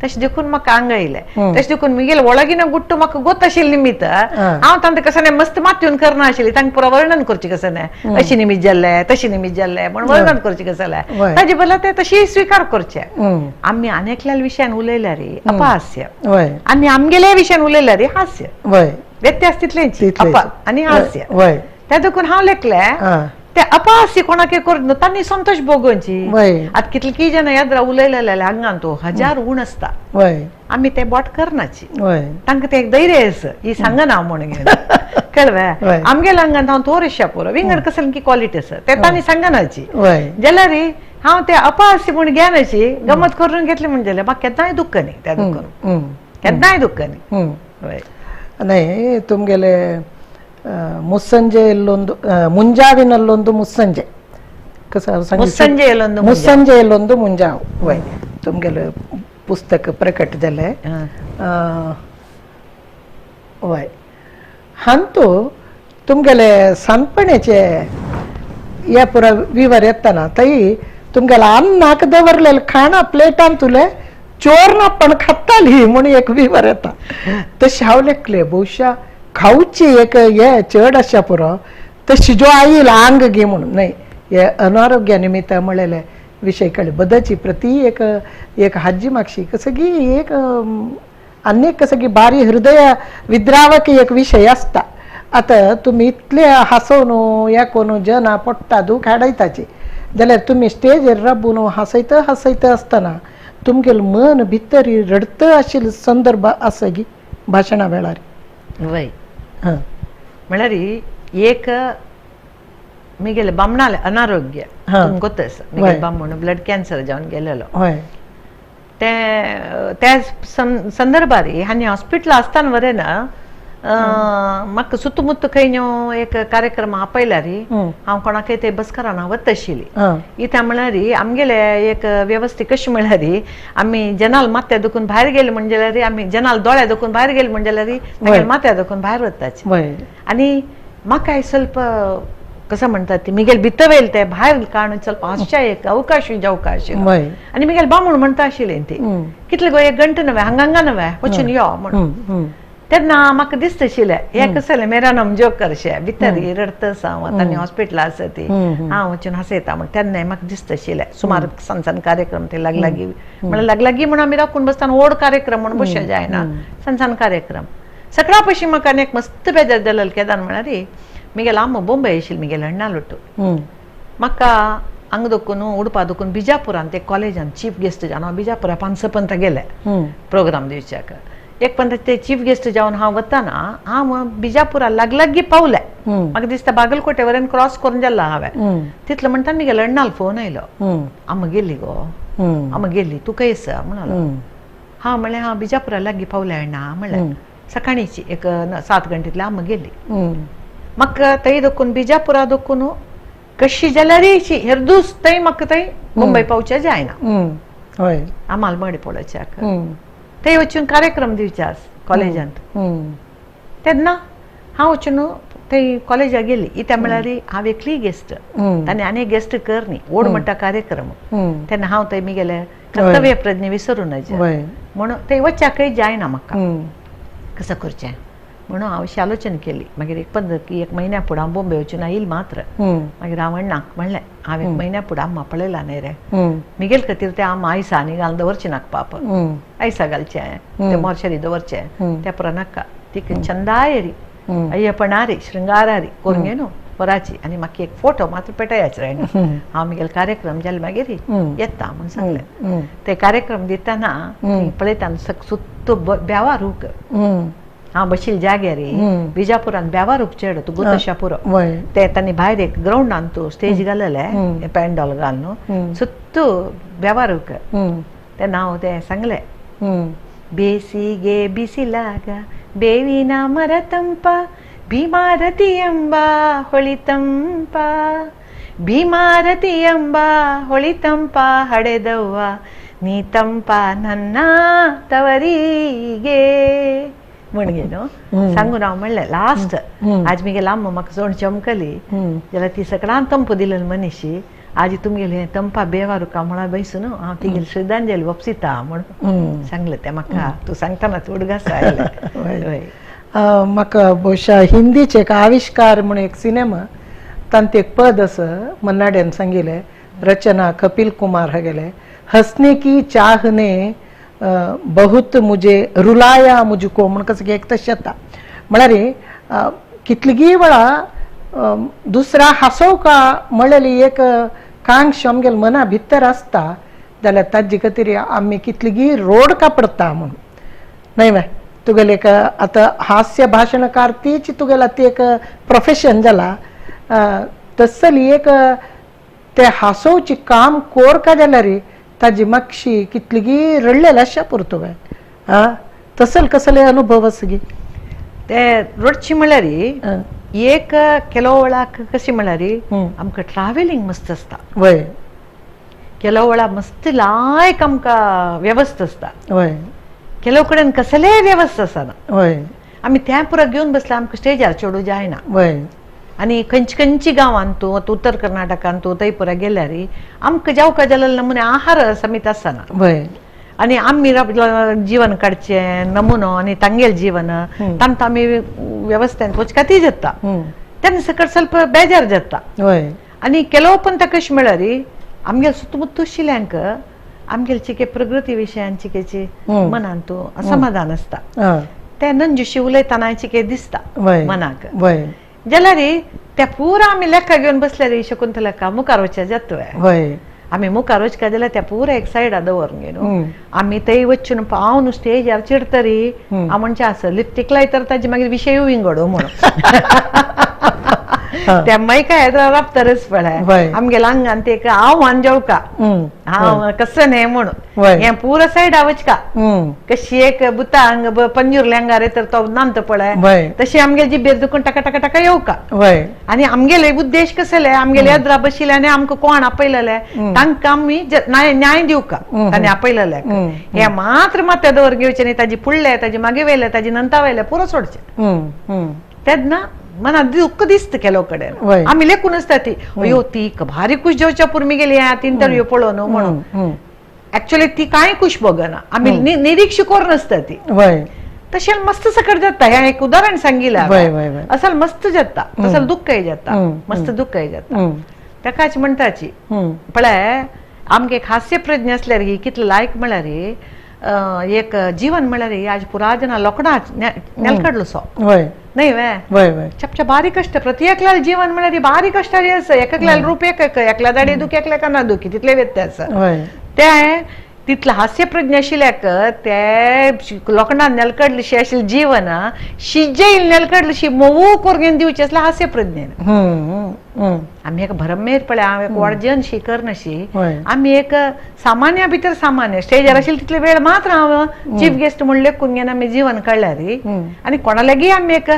तशें देखून म्हाका आंग येयलें. तशें देखून म्हगेले वळगिना गुट्टू म्हाका गोत आशिल्ली निमित्त हांव तांकां कसं न्ही मस्त मातयेन करना आशिल्ली तांकां पुरो वर्णन करचें कसं न्ही अशी निमित्त जाल्लें तशी निमित्त जाल्लें म्हण वर्णन करचें कसं जालें ताजे बदला ते तशी स्विकार करचे. आमी आनी एकल्या विशयान उलयल्यार अपहास्य आनी आमगेल्या विशयान उलयल्यार हास्य व्यत्यास तितलेंच अपा आनी हास्य. त्या देखून हांव लेखलें ते अपहास्य कोणाक करून तांणी संतोष भोगोवची. आतां कितली जाणां याद उलयलेले हांगा तो 1000 उण आसता आमी ते बोट करनाची तांकां ते एक धैर्य आसा ही सांगना हांव म्हणून कळवे. आमगेल्या हांगान हांव थोर पुरो विंगड कसली की क्वॉलिटी आसा ते तांणी सांगनाची जाल्यार हांव ते अपहास्य म्हूण घेनाची गमत करून घेतली म्हण जाल्यार म्हाका केन्नाय दुख्ख न्ही त्या दुख्ख केन्नाय दुख्ख न्ही. न्ही तुमगेले ಮುಸ್ಸಂಜೆಯಲ್ಲೊಂದು ಮುಂಜಾವಿನಲ್ಲೊಂದು ಮುಸ್ಸಂಜೆ ಮುಸ್ಸಂಜೆಯಲ್ಲೊಂದು ಮುಂಜಾವು ವೈ तुमगेले पुस्तक प्रकट जालें. वय हांतू तुमगेले सानपणेचे हे पुरा विवर येतना थंय तुमगेले अन्नाक दवरलेले खाणा प्लेटान तुले चोरना पण खाताली म्हूण एक विवर येता. तशें हांव लेखलें बहुशा खावची एक हे चड आसा पुरो तशी जो आईल आंग घे म्हणून न्हय हे अनारोग्या निमित्त म्हणलेले विशय कळ्ळे बदची प्रती एक एक हाजी मागशी कसं की एक आनी कसं की बारी हृदय विद्रावक एक विशय आसता. आतां तुमी इतले हांसोवन हे करून जना पोट्टा दूख हाडयताची जाल्यार तुमी स्टेजीर राबून हांसयता हांसयता आसतना तुमगेलें मन भितर रडत आशिल्लो संदर्भ आसा गी भाशणा वेळार. वय म्हळ्यार एक म्हगेले बामणाले अनारोग्य तुमकां गोत आसा म्हगेले बामण ब्लड कॅन्सर जावन गेलेलो ते त्या संदर्भार आनी हॉस्पिटल आसतना वरे ना म्हाका सुतमुत्त खंय एक कार्यक्रम आपयल्यार हांव कोणाकय ते बसकरान वता आशिल्ली. इत्या म्हळ्यार आमगेले एक वेवस्था कशी म्हळ्यार आमी जनाल माथ्या दुखून भायर गेले म्हण जाल्यार आमी जनाल दोळ्या दुखून भायर गेले म्हण जाल्यार माथ्या दुखून भायर वताची. आनी म्हाकाय ಸ್ವಲ್ಪ कसं म्हणतात ती मिगेल भितर ते भायर काडून ಸ್ವಲ್ಪ हांसच्या एक अवकाश जावका आशिल्लो. आनी मिगेल बामूण म्हणटा आशिल्लें ती कितले गो एक घंटो नव्हे हांगा हांगा नव्हे वचून यो म्हणून. तेन्ना म्हाका दिसता आशिल्लें हें कसलें मेरा नाम जोकर शें भितर रडत आसा हांव आतां आनी हॉस्पिटला आसा ती हांव वचून हांसयता म्हण तेन्नाय म्हाका दिसता आशिल्लें. सुमार सान सान कार्यक्रम ते लागलागी म्हळ्यार लागलागी म्हूण आमी राखून बसतना व्हड कार्यक्रम म्हूण बसया जायना सान सान कार्यक्रम. सगळ्या पयशीं म्हाका आनी एक मस्त बेजार जालें केदान म्हळ्यार म्हगेलो आमो बोंबय आशिल्ली म्हगेले अण्णा लोटू म्हाका हांगा दोकून उडपा दोकून बिजापुरान ते कॉलेजान चीफ गेस्ट जावन हांव बिजापुरा पांच पंत गेलें प्रोग्राम दिवच्याक. एक पंत ते चीफ गेस्ट जावन हांव वतना हांव बिजापुरा लागलागी पावलें म्हाका दिसता बागलकोटे वरेन क्रॉस करून गेल्लो हांवें तितलो म्हणटा म्हगेले अण्णालो फोन आयलो आम गेली गो आम गेली तूं खंय आसा म्हणालो. हांव म्हणलें हांव बिजापुरा लागीं पावलें अण्णा म्हणलें सकाळीची एक 7 घंटेतल्या आम गेली. म्हाका थंय दोकून बिजापुरा दोकून कशी जाल्यार हेरदूस थंय म्हाका थंय मुंबय पावचें जायना आमाल मडी पळोवच्याक थंय वचून कार्यक्रम दिवचे आस कॉलेजांत. तेन्ना हांव वचून थंय कॉलेजाक गेली इत्या म्हळ्यार हांव एकली गेस्ट तांणी आनी गेस्ट कर न्ही व्हड म्हणटा कार्यक्रम. तेन्ना हांव थंय म्हगेलें कर्तव्य प्रज्ञ विसरून म्हणून थंय वच्याकय जायना म्हाका कसं करचें म्हणून हांव अशी आलोचन केली. मागीर एक 15 की 1 म्हयन्या फुडें हांव बोंबे वचून आयल मात्र. मागीर हांव अण्णाक म्हणलें हांव 1 म्हयन्या फुडें आम्मा पळयला न्ही रे मिगेल खातीर ते आम आयसा आनी घालून दवरचें नाका पाप आयसा घालचें ते मोर्शरी दवरचें त्या पुरो नाका तिका चंदायरी अय्यपणारी शृंगारारी करून न्हू वराची आनी म्हाका एक फोटो मात्र पेटयाच रे हांव म्हगेलो कार्यक्रम जाले मागीर येता म्हूण सांगलें. ते कार्यक्रम दितना पळयता सुत्तो बेवा रूख हांव बशिल्ले जाग्यार बिजापुरान बेवा रूख चेडो तूं गोतशा पुरो ते तांणी भायर एक ग्रावंडान तूं स्टेज घाललें पेंडॉल घालून सुत्तो बेवा रूख तेन्ना हांव तें सांगलें बेसिगे बिसिलाग ಬೇವಿನ ಮರತಂಪ ಭೀಮಾರತಿಯಂಬ ಹೊಳಿತಂಪ ಭೀಮಾರತಿಯಂಬ ಹೊಳಿತಂಪ ಹಡೆದವ್ವ ನೀ ತಂಪ ನನ್ನ ತವರಿಗೆ म्हणगेनो सांगून हांव म्हणलें लास्ट आज मिगेले अम्मा म्हाका सोण चमकली जाल्यार ती सगळ्यान तंप दिलेली मनीशी आज तुमगेले हें तंपा बेवारू का म्हणा बैसून हांव तिगेली श्रद्धांजली वपसिता म्हणून सांगलें तें म्हाका. तूं सांगतना उडगास आयले. म्हाका बहुशा हिंदीचे एक आविष्कार म्हणून एक सिनेमा तांत एक पद आसा मन्नाड्यान सांगिल्लें, रचना कपिल कुमार हागेले, हसने की चाहने बहुत मुझे रुलाया मुझको म्हण कसं एक तशें येता. म्हळ्यार कितलीगी वेळा दुसरा हांसोवका म्हणलेली एक कांक्ष आमगेले मना भितर आसता जाल्यार ताजे खातीर आमी कितलीगी रोड का पडटा म्हणून न्हय वे. तुगेले एक आतां हास्य भाशणकार तीच तुगेला ती एक प्रोफेशन जाला, तसली एक ते हांसोवची काम कोरका जाल्यार ताजी मातशी कितलीगी रडलेली आशा पुरतो काय तसल कसले अनुभव आसा गी ते रडची म्हळ्यार एक ಕೆಲವು वेळाक कशी म्हळ्यार आमकां ट्रॅव्हलिंग मस्त आसता. वय ಕೆಲವು वेळा मस्त लायक आमकां वेवस्था आसता. वय ಕೆಲವು कडेन कसलेय वेवस्था आसना. वय आमी त्या पुरा घेवन बसल्या आमकां स्टेजार चेडूं जायना. वय आनी खंयचे खंयची गांवांत तूं आतां उत्तर कर्नाटकांत तूं थंय पुरा गेल्यार आमकां जावका जालेलो नमुने आहार समीत आसना. वय आनी आमी जीवन काडचें नमुनो आनी तांगेल जीवन तांकां आमी वेवस्थेन वचका ती जाता तेन्ना सकट ಸ್ವಲ್ಪ बेजार जाता. वय आनी ಕೆಲವು पण ताका कशें म्हळ्यार आमगेले सुतमुत्तू आशिल्ल्यांक आमगेले चिके प्रगती विशयान चिकेची मनान तूं असमाधान आसता ते नंजुशी उलयतना चिके दिसता मनाक. वय जाल्यार त्या पुरा आमी लेखा घेवन बसल्यार शकुंतला मुखार वचच्या जाता. वय आमी मुखार वचका जाल्यार त्या पुरा एक सायडा दवरून घेवन आमी थंय वचून पावन स्टेजार चिडतरी हांव म्हणचें आसा लिपस्टीक लायतर ताजे मागीर विशयूय विंगडो म्हणून त्या मैका राबतरच पळय आमगेल्या आंगान ते एक आव्हान जेवका हांव कसं न्हय म्हणून हें पुरा सायडा वचका कशी एक बुता हांग पंजूरल्या अंगार तर तो नामतो पळय तशी आमगेले जिबेर दुखून टाका टाका टाका येवका. आनी आमगेले उद्देश कसले आमगेले एदरा बशिल्ले आनी आमकां कोण आपयलेले तांकां आमी न्याय दिवका तांणी आपयलेले हें मात्र मात्या दवर घेवचें न्ही. ताजी फुडले ताजी मागीर वेले ताजी नंतर वेले पुरो सोडचें तेन्ना मनात दुःख दिसता ಕೆಲವು कडेन आमी लेखून आसता ती अयो ती भारी खुश जेवच्या पुर्मी गेली इंटरव्यू पळोवन म्हणून ऍक्च्युअली ती कांय खुश बघना आमी निरीक्ष करून आसता ती तशें मस्त सकट जाता. हें एक उदाहरण सांगिल्लें असल मस्त जाता तसल दुःखय जाता मस्त दुःखय जाता. ताकाच म्हणटाची पळय आमगे हास्य प्रज्ञ आसल्यार ही कितलें लायक म्हळ्यार एक जीवन म्हळ्यार आज पुरा जना लोकडां नेलकडलो सो न्हय वे चपच्या भारी कश्ट प्रति एकल्याल जीवन म्हळ्यार भारी कश्टारी आसा. एकल्याल रूप एक एकल्या दाडी दुखी एकल्या काना दुखी तितले व्यत्यास ते तितलें हास्य प्रज्ञ आशिल्ल्याक ते लोखणान नेलकडलीशी आशिल्लें जीवन शिजेल नेलकडलीशी मोवू करून दिवचें आसलें हास्य प्रज्ञेन. आमी एक भरमेर पळय हांव एक वर्जन शी करनाशी आमी एक सामान्य भितर सामान्य स्टेजार आशिल्ले तितले वेळ मात्र हांव चीफ गेस्ट म्हूण लेखून घेवन आमी जीवन काडल्यार आनी कोणालागी आमी एक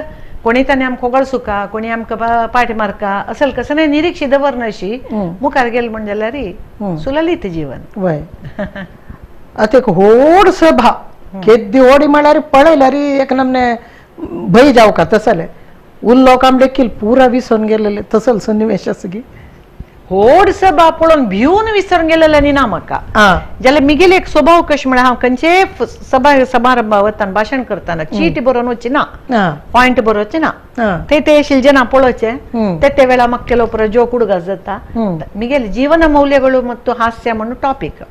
कोणी ताणें आमकां कोगळसुका कोणी आमकां पाट मारका असल कसं नाही निरीक्षी दवरनाशी मुखार गेले म्हण जाल्यार सुललित जीवन. वय आतां एक व्हड सभा केद्दी व्हड म्हळ्यार पळयल्यार एक नमने भंय जावका तसले उल्लो काम देखील पुरा विसरून गेलेले तसल सन्निवेश आसा की व्हड सभा पळोवन भिवन विसरून गेलेले न्ही ना म्हाका. जाल्यार मिगेले एक स्वभाव कशें म्हळ्यार हांव खंयचेय सभा समारंभा वतना भाशण करतना चीट बरोवन वचची ना पॉयंट बरोवचे ना ते ते शिल्जना पळोवचे ते ते वेळा म्हाका ಕೆಲವು ಪುರ जोक उडगास जाता. मिगेले जीवन मौल्यಗಳು ಮತ್ತು हास्य म्हणून टॉपिक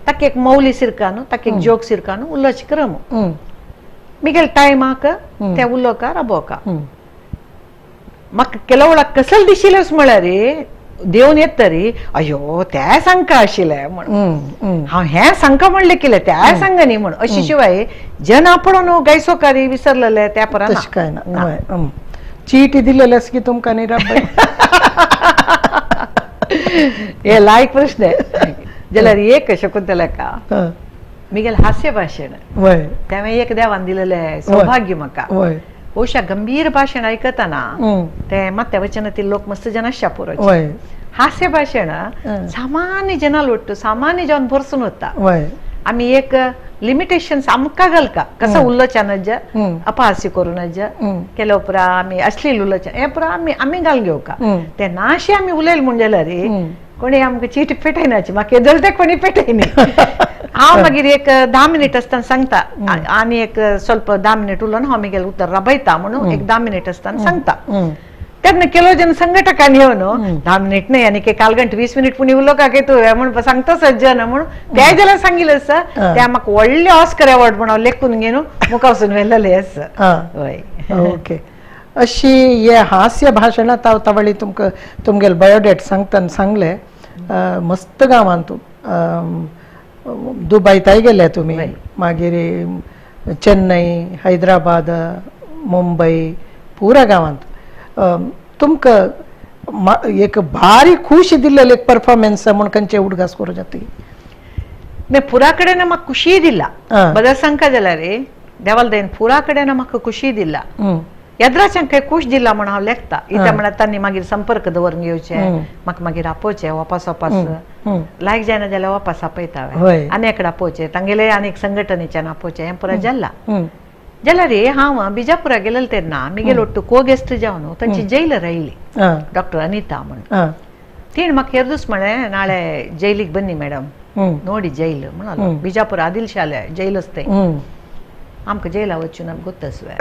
ताका एक मौली सिरकानु ताका एक जोक सिरकानु उलोवचे क्रम मिगेले टायमाक ते उलोवका राबोवका म्हाका ಕೆಲವು वेळा कसल दिशिल्लेच म्हळ्यार देवन येत तरी अयो त्या सांगका आशिल्लें म्हणून हांव हें सांगका म्हणलें कितें त्या सांगा न्ही म्हणून अशी शिवाय जन पळोवन गायसोकारी विसरलेले त्या परत काय ना चीट दिलेले आसा की तुमकां न्ही राब्बाय हे लायक प्रश्न जाल्यार एक शकुंतला का मिगेल हास्य भाशण तें एक देवान दिलेलें सौभाग्य म्हाका. बहुशा गंभीर भाशण आयकतना ते मात्या वचनातील लोक मस्त जन आसच्या पुरो. हास्य भाशण सामान्य जना लोटतो, सामान्य जावन भरसून वता. आमी एक लिमिटेशन आमकां घालका कसो उलोवच्या नज, अपहास्य करूं नज, केल्या उपरांत आमी अश्लील उलोवचें हें पुरा आमी आमी घालून घेवका. ते नाशे आमी उलयले म्हूण जाल्यार कोणी आमकां चीट पेटयनाची, म्हाका येदोळ ते कोणी पेटयनी. हांव मागीर एक 10 मिनीट आसतना सांगता आनी एक स्वल्प 10 मिनीट उलोवन हांव मागीर उतर राबयता म्हणून एक 10 मिनीट आसतना सांगता. तेन्ना केलो जन संघटकान येवन 10 मिनीट न्हय आनी एक काल घंटे 20 मिनीट पुणी उलोवका काय तूं म्हूण सांगता सज्जन म्हणून ते जाल्यार सांगिल्लें आसा. ते म्हाका व्हडले ऑस्कर अवॉर्ड म्हणून हांव लेखून घेवन मुखावसून व्हेल्लेलें आसा. हय. ओके. अशी हे हास्य भाशणां ताव तवळी तुमकां तुमगेले बायोडेट सांगतना सांगले मस्त गांवांत तूं दुबय ताय गेले तुमी, मागीर चेन्नई, हैदराबाद, मुंबय, पुरा गांवांत तुमकां एक भारी खुशी दिल्लेली एक परफॉर्मन्स म्हूण खंयचे उडगास करूं जाता? न्ही, पुरा कडेन म्हाका खुशी दिला. बदल सांगका जाल्यार देवाल दयेन पुरा कडेन म्हाका खुशी दिला. येद्राच्यान काय खूश दिला म्हूण हांव लेखता. इत्या म्हळ्यार तांणी मागीर संपर्क दवरून घेवचें, म्हाका मागीर आपोवचें वापस वापस लायक जायना जाल्यार वापस आपयता आनी एकडे आपोवचें, तांगेले आनी एक संघटनेच्यान आपोवचें, हें पुरा जाल्लां. जाल्यार हांव बिजापुरा गेलेलें तेन्ना मिगेल ಒಟ್ಟು ಕೋ ಗೆಸ್ಟ್ जावन तांची जैलर आयली डॉक्टर अनिता म्हूण. तिणें म्हाका हेर म्हळें नाळे जैलीक बन्नी मॅडम, ನೋಡಿ ಜೈಲು म्हणालो. बिजापूर आदिल शाले जैल असते, आमकां जैला वचून आमकां गोत्तस्वे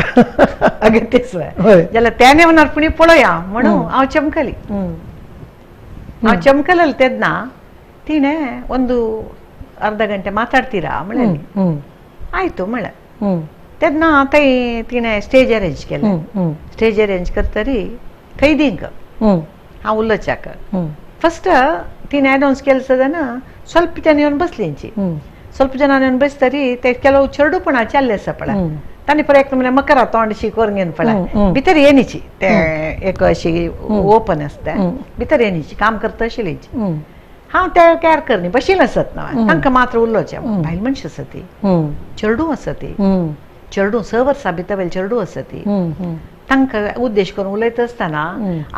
अगत्यस्वे जाल्यार त्याने म्हणणार पुणी पळोवया म्हणून हांव चमकली. हांव चमकलें तेन्ना तिणें ಒಂದು ಅರ್ಧ ಗಂಟೆ ಮಾತಾಡ್ತೀರಾ म्हळ्याली. ಆಯ್ತು म्हळें. तेन्ना थंय तिणें स्टेज अरेंज केलें. स्टेज अरेंज करतरी कैदींक हांव उलोवच्याक फस्ट तिणें अनावन्स केलें सदां ಸ್ವಲ್ಪ ಜನ येवन बसलींची, ಸ್ವಲ್ಪ ಜನ येवन बसतरी ते ಕೆಲವು चेडूपणाचे आसले आसा पळय, तांणी पळय एक म्हळ्यार मकरा तोंड शी करून घेवन पळय भितर येनीची ते एक अशी ओपन आसता भितर येनीची काम करता आशिल्लीची. हांव ते कॅर करनी बशील आसत ना, तांकां मात्र उलोवचें. बायल मनशी आसा ती, चेडूं आसा ती, चेडूं 6 वर्सां भितर वयलें चेडूं आसा ती. तांकां उद्देश करून उलयता आसतना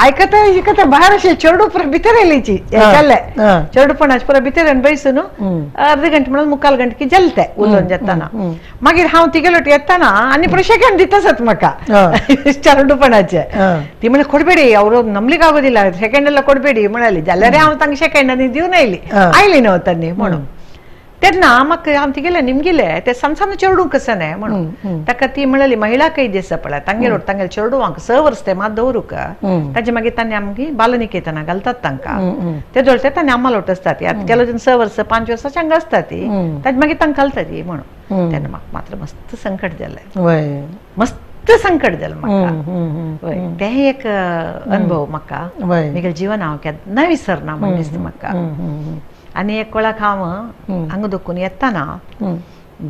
आयकता आयकता भायर अशें चेडूं पुरा भितर येयलीची जालें चेडूपणाचें पुरा भितर येवन बैसून अर्द घंटे म्हणून मुखाल घंटे की जालें तें उलोवन जातना. मागीर हांव तिगेलो येतना आनी पुरा शेकेंड दिता आसत म्हाका चेडूपणाचें. ती म्हणलें ಕೊಡಬೇಡಿ ಅವರು ನಂಬಲಿಕ್ಕೆ ಆಗೋದಿಲ್ಲ, ಸೆಕೆಂಡ್ ಎಲ್ಲ ಕೊಡಬೇಡಿ म्हणाली. जाल्यार हांव तांकां सेकेंडांनी दिवन आयली आयली न्हू तांणी म्हणून. तेन्ना म्हाका हांव तिगेलें निमगिलें ते सಣ್ಣ सಣ್ಣ चेडूं कशें म्हणून. ताका ती म्हणली महिळा कैदी आसा पळय तांगेर तांगेले चेडवांक 6 वर्स ते मात दवरूंक ताजे मागीर तांणी आमगे बालनिकेतना घालतात तांकां ते जोडटे तांणी आम्हाला आसता ती आतां ಕೆಲವು जण 6 वर्स 5 वर्सां हांगा आसता ती ताजे मागीर तांकां घालता ती म्हणून. तेन्ना म्हाका मात्र मस्त संकट जालें, मस्त संकट जालें म्हाका. तें एक अनुभव म्हाका म्हगेलें जिवन हांव केन्ना विसरना म्हण दिसता म्हाका. आनी एक कोळाक हांव हांगा दुखून येतना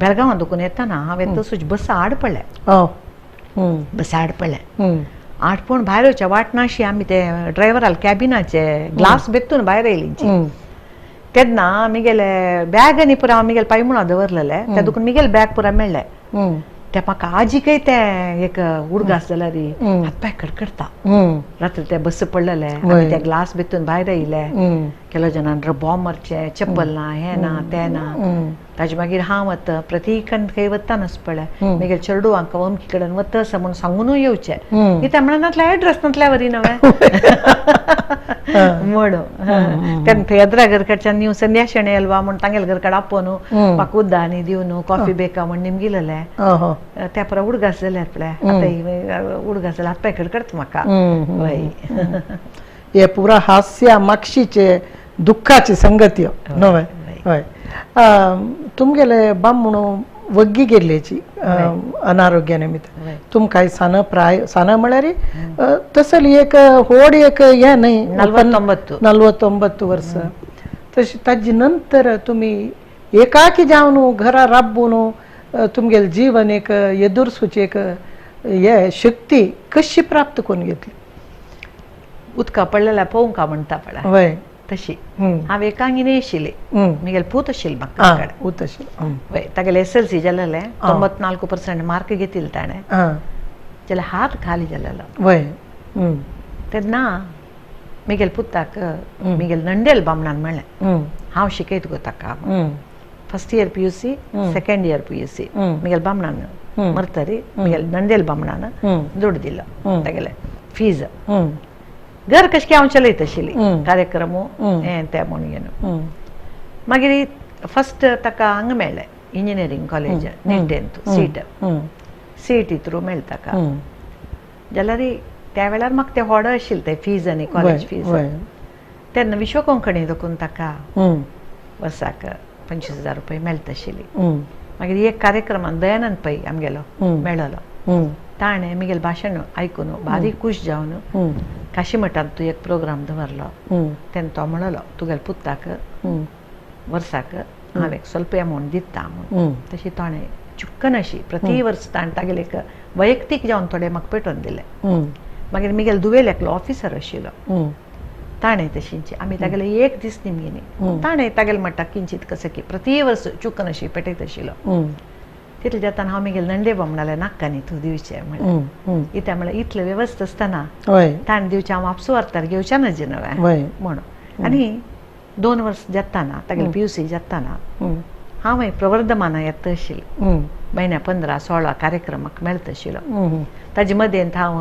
बेळगांवां दुखून येतना हांव येतसूच बस आड पडलें, बस आड पडलें. आड पडून भायर येवच्या वाट नाशी आमी ते ड्रायव्हराल कॅबिनाचे ग्लास बेतून भायर येयलींची. तेन्ना मिगेले बॅग आनी पुरा हांव मिगेले पांय मुळां दवरलेलें त्या दुखून मिगेले बॅग पुरा मेळ्ळें. ते म्हाका आजिकय तें एक उडगास जाल्यार हात पांय कडकडता. रात्री ते बस पडलेले आनी ते ग्लास भितून भायर येयले. ಕೆಲವು ಜನ बाँब मारचे, चप्पल ना, हें ना, तें ना. ताजे मागीर हांव वता प्रत्येकान खंय वता नास पळय मागीर चेडवांक अमकी कडेन वता आसा म्हूण सांगूनय येवचें, कित्याक म्हणल्यार नातल्या एड्रेस नातल्या वरी नवें म्हणून. तेन्ना थंय एद्रा घरकडच्यान न्यू संध्या शेणै अल्वा म्हूण तांगेले घरकड आपोवन म्हाका उद्दा आनी दिवन कॉफी बेका म्हूण निमगिलेलें. त्या परा उडगास जाल्यार पळय आतां उडगास जाल्यार हात पांय कडकडता म्हाका. हय, हे पुरा हास्य मागशीचे दुःखाची संगती नव्हे. हय, तुमगेले बामणू वग्गी गेल्ल्याची अनारोग्य निमित्त तुमकां सान प्राय सान म्हळ्यार तसली एक होड एक हें न्हय 49 वर्स तशी. ताजे नंतर तुमी एकाकी जावन घरा राबून तुमगेलें जीवन एक एदुरसूची एक हे शक्ती कशी प्राप्त करून घेतली? उदका पडलेल्या पोवंका म्हणटा पळय. तशी हांव एकांगिनी आशिल्ली मिगेल पूत आशिल्ली म्हाका पूत आशिल्लो वय तागेले SLC जालेले 94% मार्क घेतिल्ले ताणें जाल्यार हात खाली जालेलो वय तेन्ना मिगेल पुताक मिगेल नंडेल बामणान म्हणलें हांव शिकयत गो ताका first year PUC second year PUC Miguel बामणान मरतरी मिगेल नंडेल बामणान दुडू दिलो तागेले फीज घर कशें हांव चलयत आशिल्ली कार्यक्रम हें तें म्हूण घेवन मागीर फस्ट ताका हांगा मेळ्ळें इंजिनियरींग कॉलेज निट्टेंत सीट सीटी थ्रू मेळ्ळें ताका जाल्यार त्या वेळार म्हाका तें व्हड आशिल्लें तें फीज आनी कॉलेज फीज तेन्ना विश्व कोंकणी देखून ताका वर्साक 25,000 रुपये मेळटा आशिल्ली मागीर एक कार्यक्रमान दयानंद पै आमगेलो मेळलो ताणें मिगेल भाशण आयकून भारी खूश जावन काशीमठांत तूं एक प्रोग्राम दवरलो तेन्ना तो म्हणलो तुगेल्या पुताक वर्साक हांव एक स्वल्प अमावंट दिता म्हूण तशी ताणें चुक्कन अशी प्रति वर्स ताणें तागेले एक वैयक्तीक जावन थोडे म्हाका पेटोवन दिले मागीर मिगेल दुवेल एकलो ऑफिसर आशिल्लो ताणें तशींची आमी तागेले एक दीस निमगिनी ताणें तागेले म्हणटा किंचीत कसं की प्रति वर्स चुकन अशी पेटयत आशिल्लो तितलें जाताना हांव मिगेल नंडे म्हणलें नाका न्ही तूं दिवचें म्हणलें इत्या म्हणल्यार इतलें वेवस्थ आसतना ताणें दिवचें हांव आपसो व्हरतार घेवचें नजे नवें म्हणून आनी 2 वर्स जाताना तागेले PUC जाताना हांव प्रवर्धमाना येता आशिल्लें म्हयन्या 15-16 कार्यक्रमाक मेळटा आशिल्लो ताजे मदेंत हांव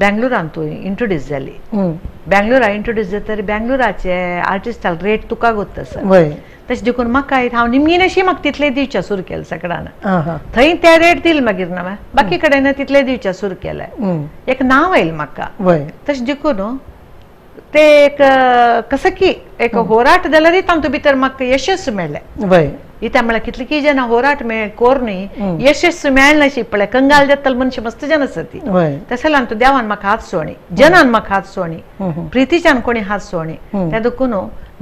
बेंगलोरांत इंट्रोड्यूस जाली बेंगलोरा इंट्रोड्यूस जातरी बेंगलोराचे आर्टिस्टाल रेट तुका गोत आसा तशें देखून म्हाका हांव निमगीन अशी म्हाका तितले दिवच्या सुरू केलें सगळ्यान थंय ते रेट दिले मागीर ना बाकी कडेन तितले दिवच्या सुरू केलें एक नांव आयलें म्हाका तशें देखून ते एक कसं की एक होराट जाल्यार तातूंत भितर म्हाका यशस्स मेळ्ळें इत्या म्हळ्यार कितली जाणां होराट मेळ कोरून यशस्स मेळनाशी पळय कंगाल जातले मनशां मस्त जन आसा ती तशें तूं देवान म्हाका हात सोणी जनान म्हाका हात सोणी प्रितीच्यान कोणी हात सोणी त्या देखून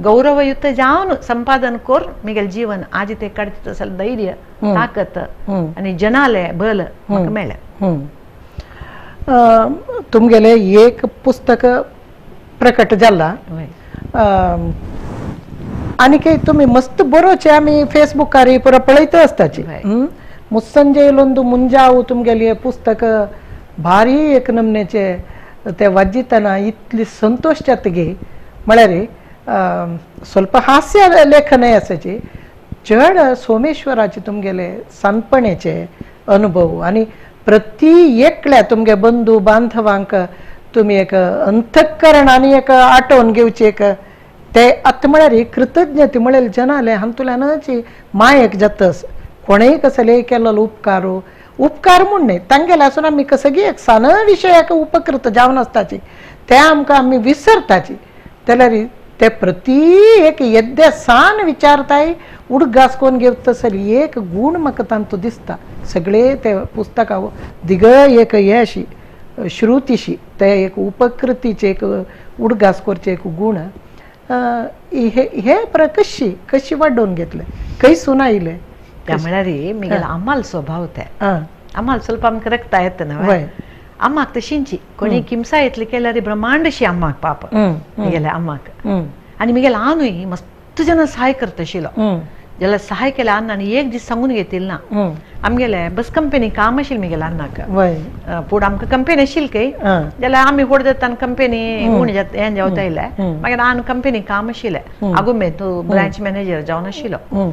गौरवयुक्त जावन संपादन कर मिगेल जीवन आज ते काडचे तसलें धैर्य ताकत आनी जनाले बल म्हाका मेळ्ळें. तुमगेलें एक पुस्तक प्रकट जाला आनी तुमी मस्त बरोवचे आमी फेसबुकार पुरा पळयत आसताची मुस्संजयलोंदु मुंजाव तुमगेले पुस्तक भारी एक नमनेचे ते वाजितना इतली संतोश जातगी म्हळ्यार ಸ್ವಲ್ಪ हास्य लेखनय आसाची चड सोमेश्वराचे तुमगेले सानपणेचे अनुभव आनी प्रति एकल्या तुमगे बंधू बांधवांक तुमी एक अंतःकरण आनी एक आठवण घेवची एक ते आतां म्हळ्यार कृतज्ञते म्हळ्यार जनाले हातूंतल्यानच मायेक जातस कोणेय कसले केल्लो उपकार उपकार म्हूण न्हय तांगेले आसून आमी कसगी एक सान विशयाक उपकृत जावन आसताची ते आमकां आमी विसरताची जाल्यार ते प्रति एक येद्दे सान विचारताय उडगास कोण घेवता तसली एक गूण म्हाका तांतू दिसता सगळे ते पुस्तकां दिग एक हे अशी श्रुतीशी ते एक उपकृतीचे एक उडगास करचे एक गूण हे हे कशी कशी वाडोवन घेतले खंयसून आयले त्या म्हळ्यार मिगेल आमाल स्वभाव ते आमाल ಸ್ವಲ್ಪ आमकां रक्ता येता न्हय आम्माक तशींची कोणी किमसा येतली केल्यार ब्रह्मांडशी आम्माक पाप मिगेले आम्माक आनी मिगेल आनूय मस्त जन सहाय करता आशिल्लो जाल्यार सहाय केल्या अन्नान एक दीस सांगून घेतील ना आमगेले बस कंपनी काम आशिल्लें मिगेले अन्नाक पूण आमकां कंपनी आशिल्ली काय जाल्यार आमी व्हड जाता कंपनी उण जाता हें जावता येयलें मागीर आन कंपनी काम आशिल्लें आगुंबे तूं ब्रांच मॅनेजर जावन आशिल्लो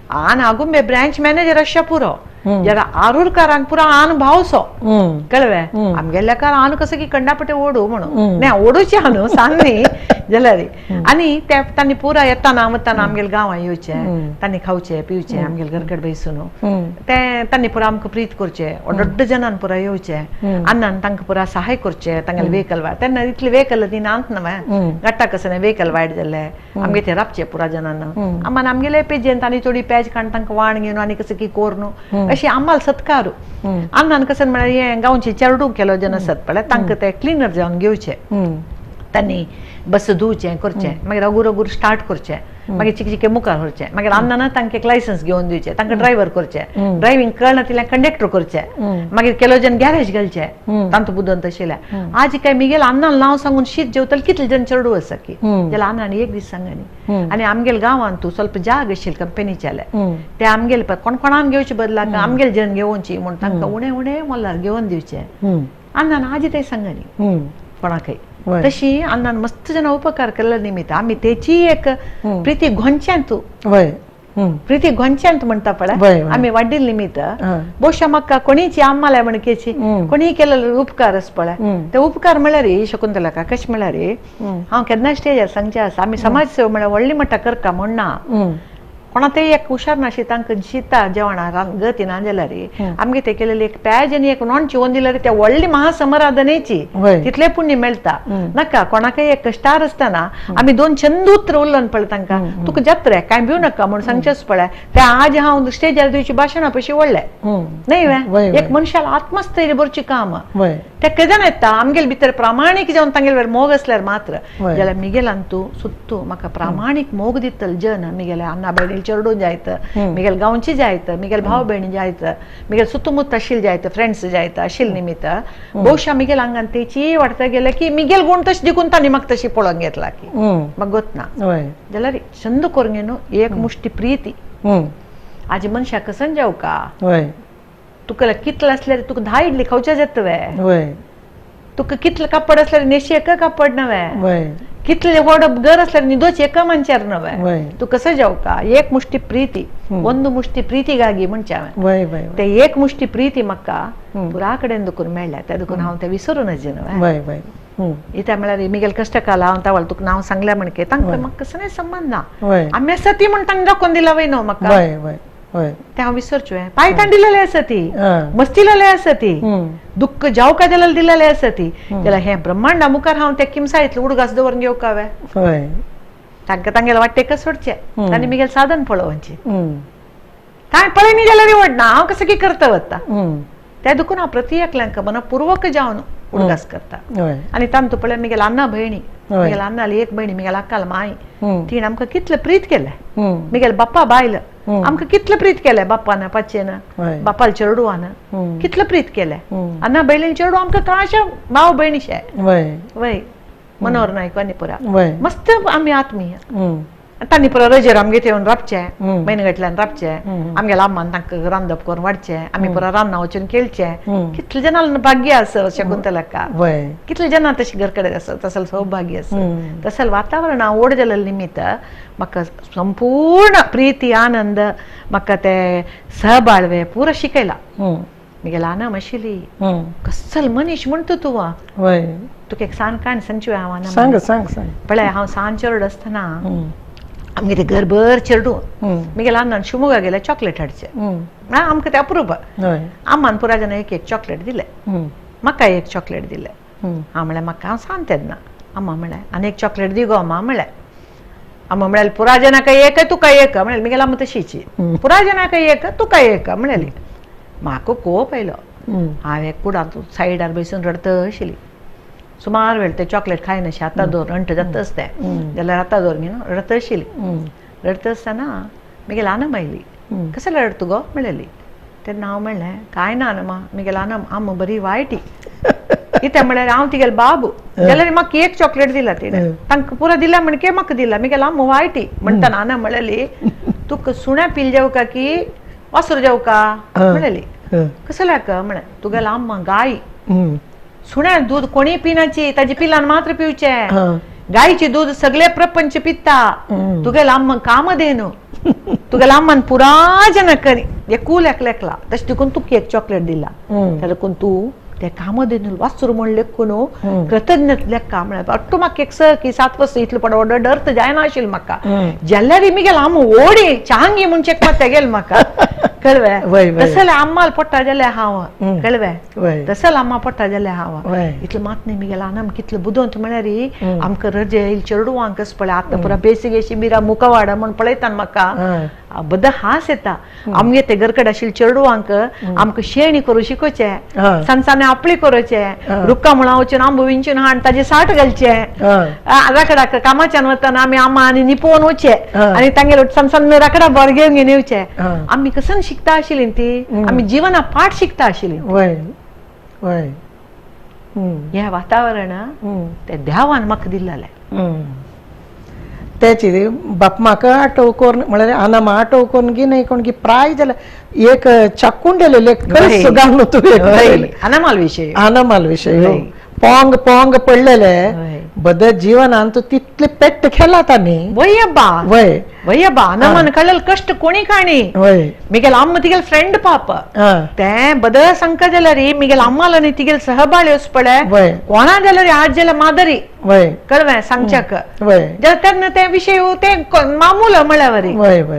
आन आगुंबे ब्रांच मॅनेजर आसच्या पुरो जाल्यार आरूरकारांक पुरो आन भावसो कळ्ळें आमगेल्या कार आन कसं की कंडापटे ओडू म्हणून नाही ओडूचे आनु सांग न्ही जाल्यार आनी ते तांणी पुरा येताना वताना आमगेले गांवां येवचे तांणी खावचे पिवचे आमगेले घरकड बैसून ते तांणी पुरा आमकां प्रीत करचे व्हड जनान पुरा येवचे अन्नान तांकां पुरा सहाय करचे तांगेले वेहिकल वायट तेन्ना इतले वेहिकल ती नात न्हय गट्टा कसं वेहिकल वायट जाल्ले आमगे ते राबचे पुरा जनान आमान आमगेले पेजेन तांणी थोडी पेज काडून तांकां वाण घेवन आनी कसं की कोरून अशी आम्हाला सत्कार अन्नान कसं म्हळ्यार हें गांवचे चेरडू केलो जन आसत पळय तांकां ते क्लिनर जावन घेवचे तांणी बस धुवचें करचें, मागीर अगूर अगूर स्टार्ट करचें, मागीर चिके चिके मुखार व्हरचें, मागीर अन्नान तांकां एक लायसन्स घेवन दिवचें, तांकां ड्रायव्हर करचें, ड्रायव्हिंग कळना तितलें कंडक्टर करचें, मागीर केलो जन गॅरेज घालचें, तांतू बुदवंत आशिल्लें. आज काय मिगेल अन्नान नांव सांगून शीत जेवतले कितले जन चेडू आसा की जाल्यार अन्नान एक दीस सांगनी. आनी आमगेल गांवांत तूं ಸ್ವಲ್ಪ जाग आशिल्लें कंपनीच्याले ते आमगेल कोण कोणान घेवचे बदलाक आमगेल जन घेवची म्हूण तांकां उणें उणें मोलार घेवन दिवचें. अन्नान आजी ते सांगनी कोणाकय. तशी अन्नान मस्त जन उपकार केल्ले निमित्त आमी तेची एक प्रिती गोंयच्यांत प्रिती गोंयच्यांत म्हणटा पळय आमी वाडिल्ले निमित्त ಬಹುಶಃ म्हाका कोणीची आम्हाला म्हणकेची कोणी केलेले उपकार आसा पळय ते उपकार म्हळ्यार शकुंतला कशें म्हळ्यार हांव केन्ना स्टेजार सांगचें आसा आमी समाज सेवा म्हळ्यार व्हडली मट्टा करका म्हण ना, कोणा ते एक हुशार नाशी तांकां शिता जेवणा गती ना जाल्यार आमगे ते केलेली एक प्याज आनी एक नॉन चिवोन दिल्यार त्या व्हडली महासमराधनेची तितले पुण्य मेळटा. नाका कोणाकय एक कश्टार आसतना आमी दोन चंद उतर उल्लन पळय तांकां तुका जात्रे कांय भिवू नाका म्हूण सांगचेंच पळय ते आज हांव स्टेजार दिवची भाशणां पशी व्हडले न्हय वे एक मनशाक आत्मस्थैर्य भरची काम ते केदन येता आमगेल भितर प्रामाणीक जावन तांगेल वेर मोग आसल्यार मात्र जाल्यार मिगेलान तूं सुत्तू म्हाका प्रामाणीक मोग दितल जन मिगेले अन्ना भयणी चेडूं जायत, मिगेल गांवची जायत, मिगेल भाव भयणी जायत, मिगेल सुतमुत आशिल्ले जायत, फ्रेंड्स जायत आशिल्ले निमित्त ಬಹುಶಃ मिगेल आंगान तेची वाडता गेले की मिगेल गुण तशें देखून तांणी म्हाका तशी पळोवंक घेतला की म्हाका गोत ना जाल्यार चंद करूंक न्हू एक मुश्टी प्रिती. आज मनशाक कसन जावका तुका कितलें आसल्यार तुका 10 इडली खावच्या जाता वे, तुका कितलें कापड आसल्यार नेशी एका कापड नवे, कितले व्हड घर आसल्यार निदोच एका मनशार नवे, तूं कसं जावका एक मुष्टी प्रीती ಒಂದು मुष्टी प्रीतिಗಾಗಿ म्हणचे हांवें ते एक मुष्टी प्रीती म्हाका पुरा कडेन दुखून मेळ्ळ्या त्या दुखून हांव तें विसरूं नजे न्हय. इत्या म्हळ्यार मिगेल कश्ट काल हांव तावळ तुका नांव सांगलें म्हणके तांकां म्हाका कसलें संबंद ना, आमी आसा ती म्हण तांकां दाखोवन दिला वय न्हू म्हाका ते हांव विसरचो पांय ताण दिलेले आसा ती मस्ती आसा ती दुःख जावका जाल्यार दिलेले आसा ती जाल्यार हें ब्रह्मांडा मुखार हांव त्या किमसायतले उडगास दवरून घेवका वे तांकां तांगेले वाटेक सोडचें आनी मिगेल साधन पळोवचें कांय पळयनी जाल्यार वडना हांव कसं की करता वता त्या दुखून हांव प्रति एकल्यांक मनपूर्वक जावन उडगास करता. आनी तांतू पळय मिगेल अन्ना भयणी मिगेल अन्नाली एक भयणी मिगेल अक्काल माय तिणें आमकां कितलें प्रीत केलें, मिगेल बाप्पा बायल आमकां कितलें प्रीत केलें, बाप्पान पाचेन बापाल चेडवान कितलें प्रीत केलें, अन्ना भयणीन चेडू आमकां कांय भाव भयणीशे वय मनोहर नायक आनी पुरा मस्त आमी आत्मीय. तांणी पुरा रजेर आमगे येवन राबचें म्हयन्यागटल्यान राबचें आमगेल्या अम्मान तांकां रांदप करून वाडचें आमी पुरा रान्ना वचून खेळचें. कितले जाणां भाग्य आसा शकुंतलाका कितले जाणां तशें घर कडेन आसा तसलें सौभाग्य आसा तसलें वातावरण हांव ओड जाल्ले निमित्त म्हाका संपूर्ण प्रिती आनंद म्हाका ते सहबाळवे पुरा शिकयला. मिगेल आनम आशिल्ली कसल मनीस म्हणटा तूं तुका एक सान काणी सांगची हांव सांग सांग सांग पळय हांव सान चेडो आसतना आमगे ते घरभर चेडू मिगेल अन्नान शिमोगा गेले चॉकलेट हाडचे आमकां ते अप्रूप आम्मान पुरा जाणां एक एक चॉकलेट दिले म्हाका एक चॉकलेट दिले. हांव म्हळ्यार म्हाका हांव सान तेन्ना अम्मा म्हळ्यार आनी एक चॉकलेट दी गो अम्मा म्हळ्यार अम्मा म्हळ्यार पुरा जाणां एक तुका एक म्हळ्यार मिगेल अम्मा तशीची पुरा जाणां एक तुका एक म्हळ्याली. म्हाका कोप आयलो हांव एक कुडांत सायडार बसून रडत आशिल्ली सुमार वेळ ते चॉकलेट खायनाशें आतां दवर अंट जाताच तें जाल्यार आतां दवर न्ही रडत आशिल्ली. रडत आसतना मिगेल आनम आयली कसलें रडत गो म्हणलेली तेन्ना हांव म्हणलें कांय ना नमा मिगेल आनम आम बरी वायटी कितें म्हळ्यार हांव तिगेल बाबू जाल्यार म्हाका एक चॉकलेट दिला तिणें तांकां पुरा दिला म्हणके म्हाका दिला मिगेल आम वायटी म्हणटा नाना म्हणलेली तुका सुण्या पिल जावका की वासर जावका म्हणलेली कसल्याक म्हळें तुगेल आम्मा गाय सुण्या दूध कोणी पिनाची ताजी पिलान मात्र पिवचें गायची दूध सगळे प्रपंच पिता तुगेल आम्मा कामधेनू तुगेल आम्मान पुरा जन करी एकूल एकलेकला तशें देखून तुका एक चॉकलेट दिला त्या देखून तूं ते कामधेनू वासर म्हण लेखून कृतज्ञ लेखा म्हळ्यार अट्टू म्हाका एक 6 की 7 वर्सां इतलो पड व्हड अर्थ जायना आशिल्लो म्हाका जाल्यार मिगेल आम ओडी चांगी म्हणचे मात तेगेल म्हाका कळवे तसले अम्माल पोट्टा जाल्यार हांव कळवे तसल अम्मा पोट्टा जाल्यार हांव इतलें मात न्ही मिगेल आनम कितलें बुदवंत म्हळ्यार आमकां रजे येयल चेडवांक कस पळय आतां पुरा बेसीक शिबिरा मुखावाडा म्हण पळयता म्हाका बद्द हांस येता. आमगे ते घरकडे आशिल्ले चेडवांक आमकां शेणी करूं शिकोवचें, सान साने आपली करोवचें, रुक्का म्हणा वचून आंबो विंचून हाण ताजे साठ घालचे, राकडाक कामाच्यान वतना आमी आमा आनी निपोवन वचचे आनी तांगेले सान सान राकडा बोर घेवन घेवन येवचे. आमी कसन शिकता आशिल्ली ती, आमी जिवना पाठ शिकता आशिल्ली. हें वातावरण ते देवान म्हाका दिल्लें. त्याची बाप म्हाका आटोव करून म्हळ्यार आना आटोव करून गी न्हय कोण की प्राय जाल्यार एक चाकुंडेले कळस घालून तुवें अनामाल विशय अनामाल विशय पोंग पोंग पडलेले बद जीवनान तूं तितले पेट्ट खेला तांणी. वयब्बा वय वयब्बा अनामान कळ्ळें कश्ट कोणी काणी. वय मिगेल अम्मा तिगेल फ्रेंड पाप ते बद सांगता जाल्यार मिगेल अम्माल आनी तिगेल सहबाळी वच पळय कोणा जाल्यार आज जाल्यार मादरी वय कळवें सांगच्याक वय जाल्यार तेन्ना ते विशय ते मामूल म्हळ्यार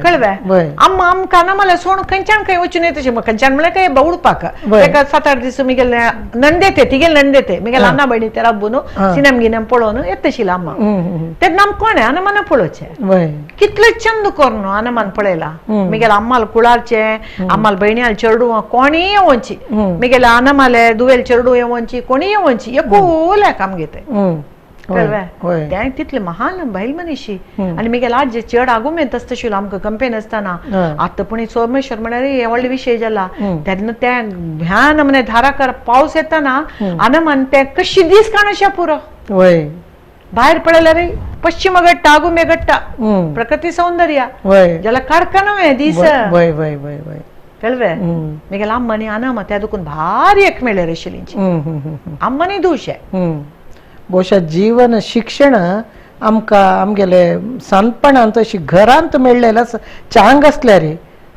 कळवें. अम्मा आमकां अनामाला सोडून खंयच्यान खंय वचून येता तशें खंयच्यान म्हळ्यार काय बवडपाक तेका 7-8 दीस मिगेल नंदेते तिगेल नंदेते मिगेल अन्ना बहिणी ते राबून सिनेम गिनेम पळोवन येतशिल्लें अम्मा. तेन्ना आमकां कोणें अनामाना पळोवचें कितले चंद करून अनमान पळयला. मिगेल अम्माल कुळारचे अम्माल भयण्याल चेडू कोणीय येवची मिगेल अनमाले दुवेल चेडू येवची कोणीय येवची एकूल्याक आमगे ते कळवें. तें तितले महान बायल मनीशी. आनी मिगेल आज चेड आगुमेंत आसता आमकां कंपेन आसतना आतां पूण सोमेश्वर म्हळ्यार हे व्हडले विशय जाला. तेन्ना ते ह्या नमने धाराकर पावस येताना अनमान ते कशी दीस काणशा पुरो वय भायर पळयल्यार पश्चिम घट्टा आगुमे घट्टा प्रकृती सौंदर्य जाल्यार काडका न्हय दीस वय वय वय वय कळवें. मिगेल अम्मानी अनामा त्या दुखून भारी एक मेळ्ळें आशिल्ली अम्मानी दुशे. ಬಹುಶಃ जीवन शिक्षण आमकां आमगेले सानपणांत अशी घरांत मेळ्ळेलें चांग आसल्यार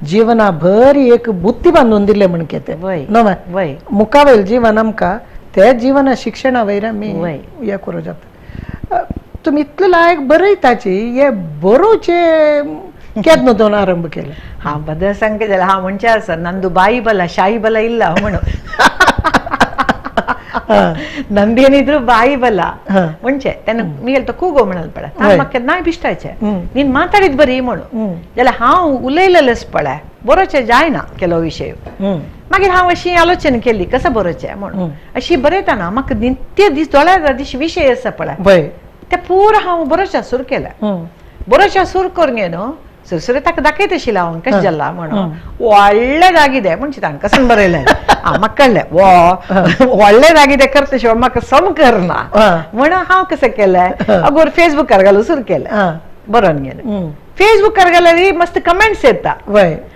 जिवना भर एक बुद्धी बांदून दिले म्हण तें न्हय मुखावयल जीवन आमकां ते जिवना शिक्षणा वयर आमी हें करूं जाता. तुमी इतले लायक बरयताची हे बरोवचे केन्ना दोन आरंभ केले? हांव बद्दल सांगता जाल्यार हांव म्हणचें आसा नंदू बाई बಲ शाही ಬಲ ಇಲ್ಲ म्हणून ನಂದೇನಿದ್ರು ಬಾಯಿ ಬಲ ಮುಂಚೆ तेन्ना मिगेल तो ಕೂಗೋ म्हणल पळय म्हाका केन्नाय बिश्टायचें नीन माताडीत बरी म्हणून जाल्यार हांव उलयलेलेच पळय बरोवचें जायना केलो विशय. मागीर हांव अशी आलोचना केली कसं बरोवचें म्हणून अशी बरयतना म्हाका नित्य दीस दोळ्या दीस विशय आसा पळय ते पुरो हांव बरोवच्या सुरू केलें. बरोवच्या सुरू करून न्हू सुरसुरे ताका दाखयत आशिल्लें हांव कशें जाला म्हणून व्हडलें म्हणजे तांकां कशें बरयलें म्हाका कळ्ळें वो व्हडलें करता शिवाय म्हाका सम करना म्हणून हांव कशें केलें अगोर फेसबुकार घालून सुरू केलें बरोवन गेलें. फेसबुकार घाल्यार मस्त कमेंट्स येता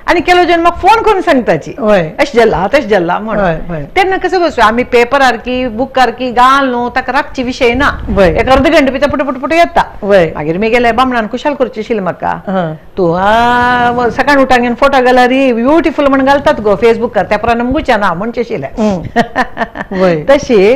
आनी ಕೆಲವು जण म्हाका फोन करून सांगताची अशें जाला तशें जाला म्हणून. तेन्ना कसं बसू आमी पेपरार की बुकार की घाल न्हू ताका राखची विशय ना एक अर्द घंटे भितर पुट पुट पुट येता. मागीर मिगेले बामणान खुशाल करची आशिल्ली म्हाका तूं सकाळ उठान घेवन फोटो घाल्यार ब्युटिफूल म्हण घालतात गो फेसबुकार त्या प्रमाणे मुगूच्या ना म्हणचें आशिल्लें. तशी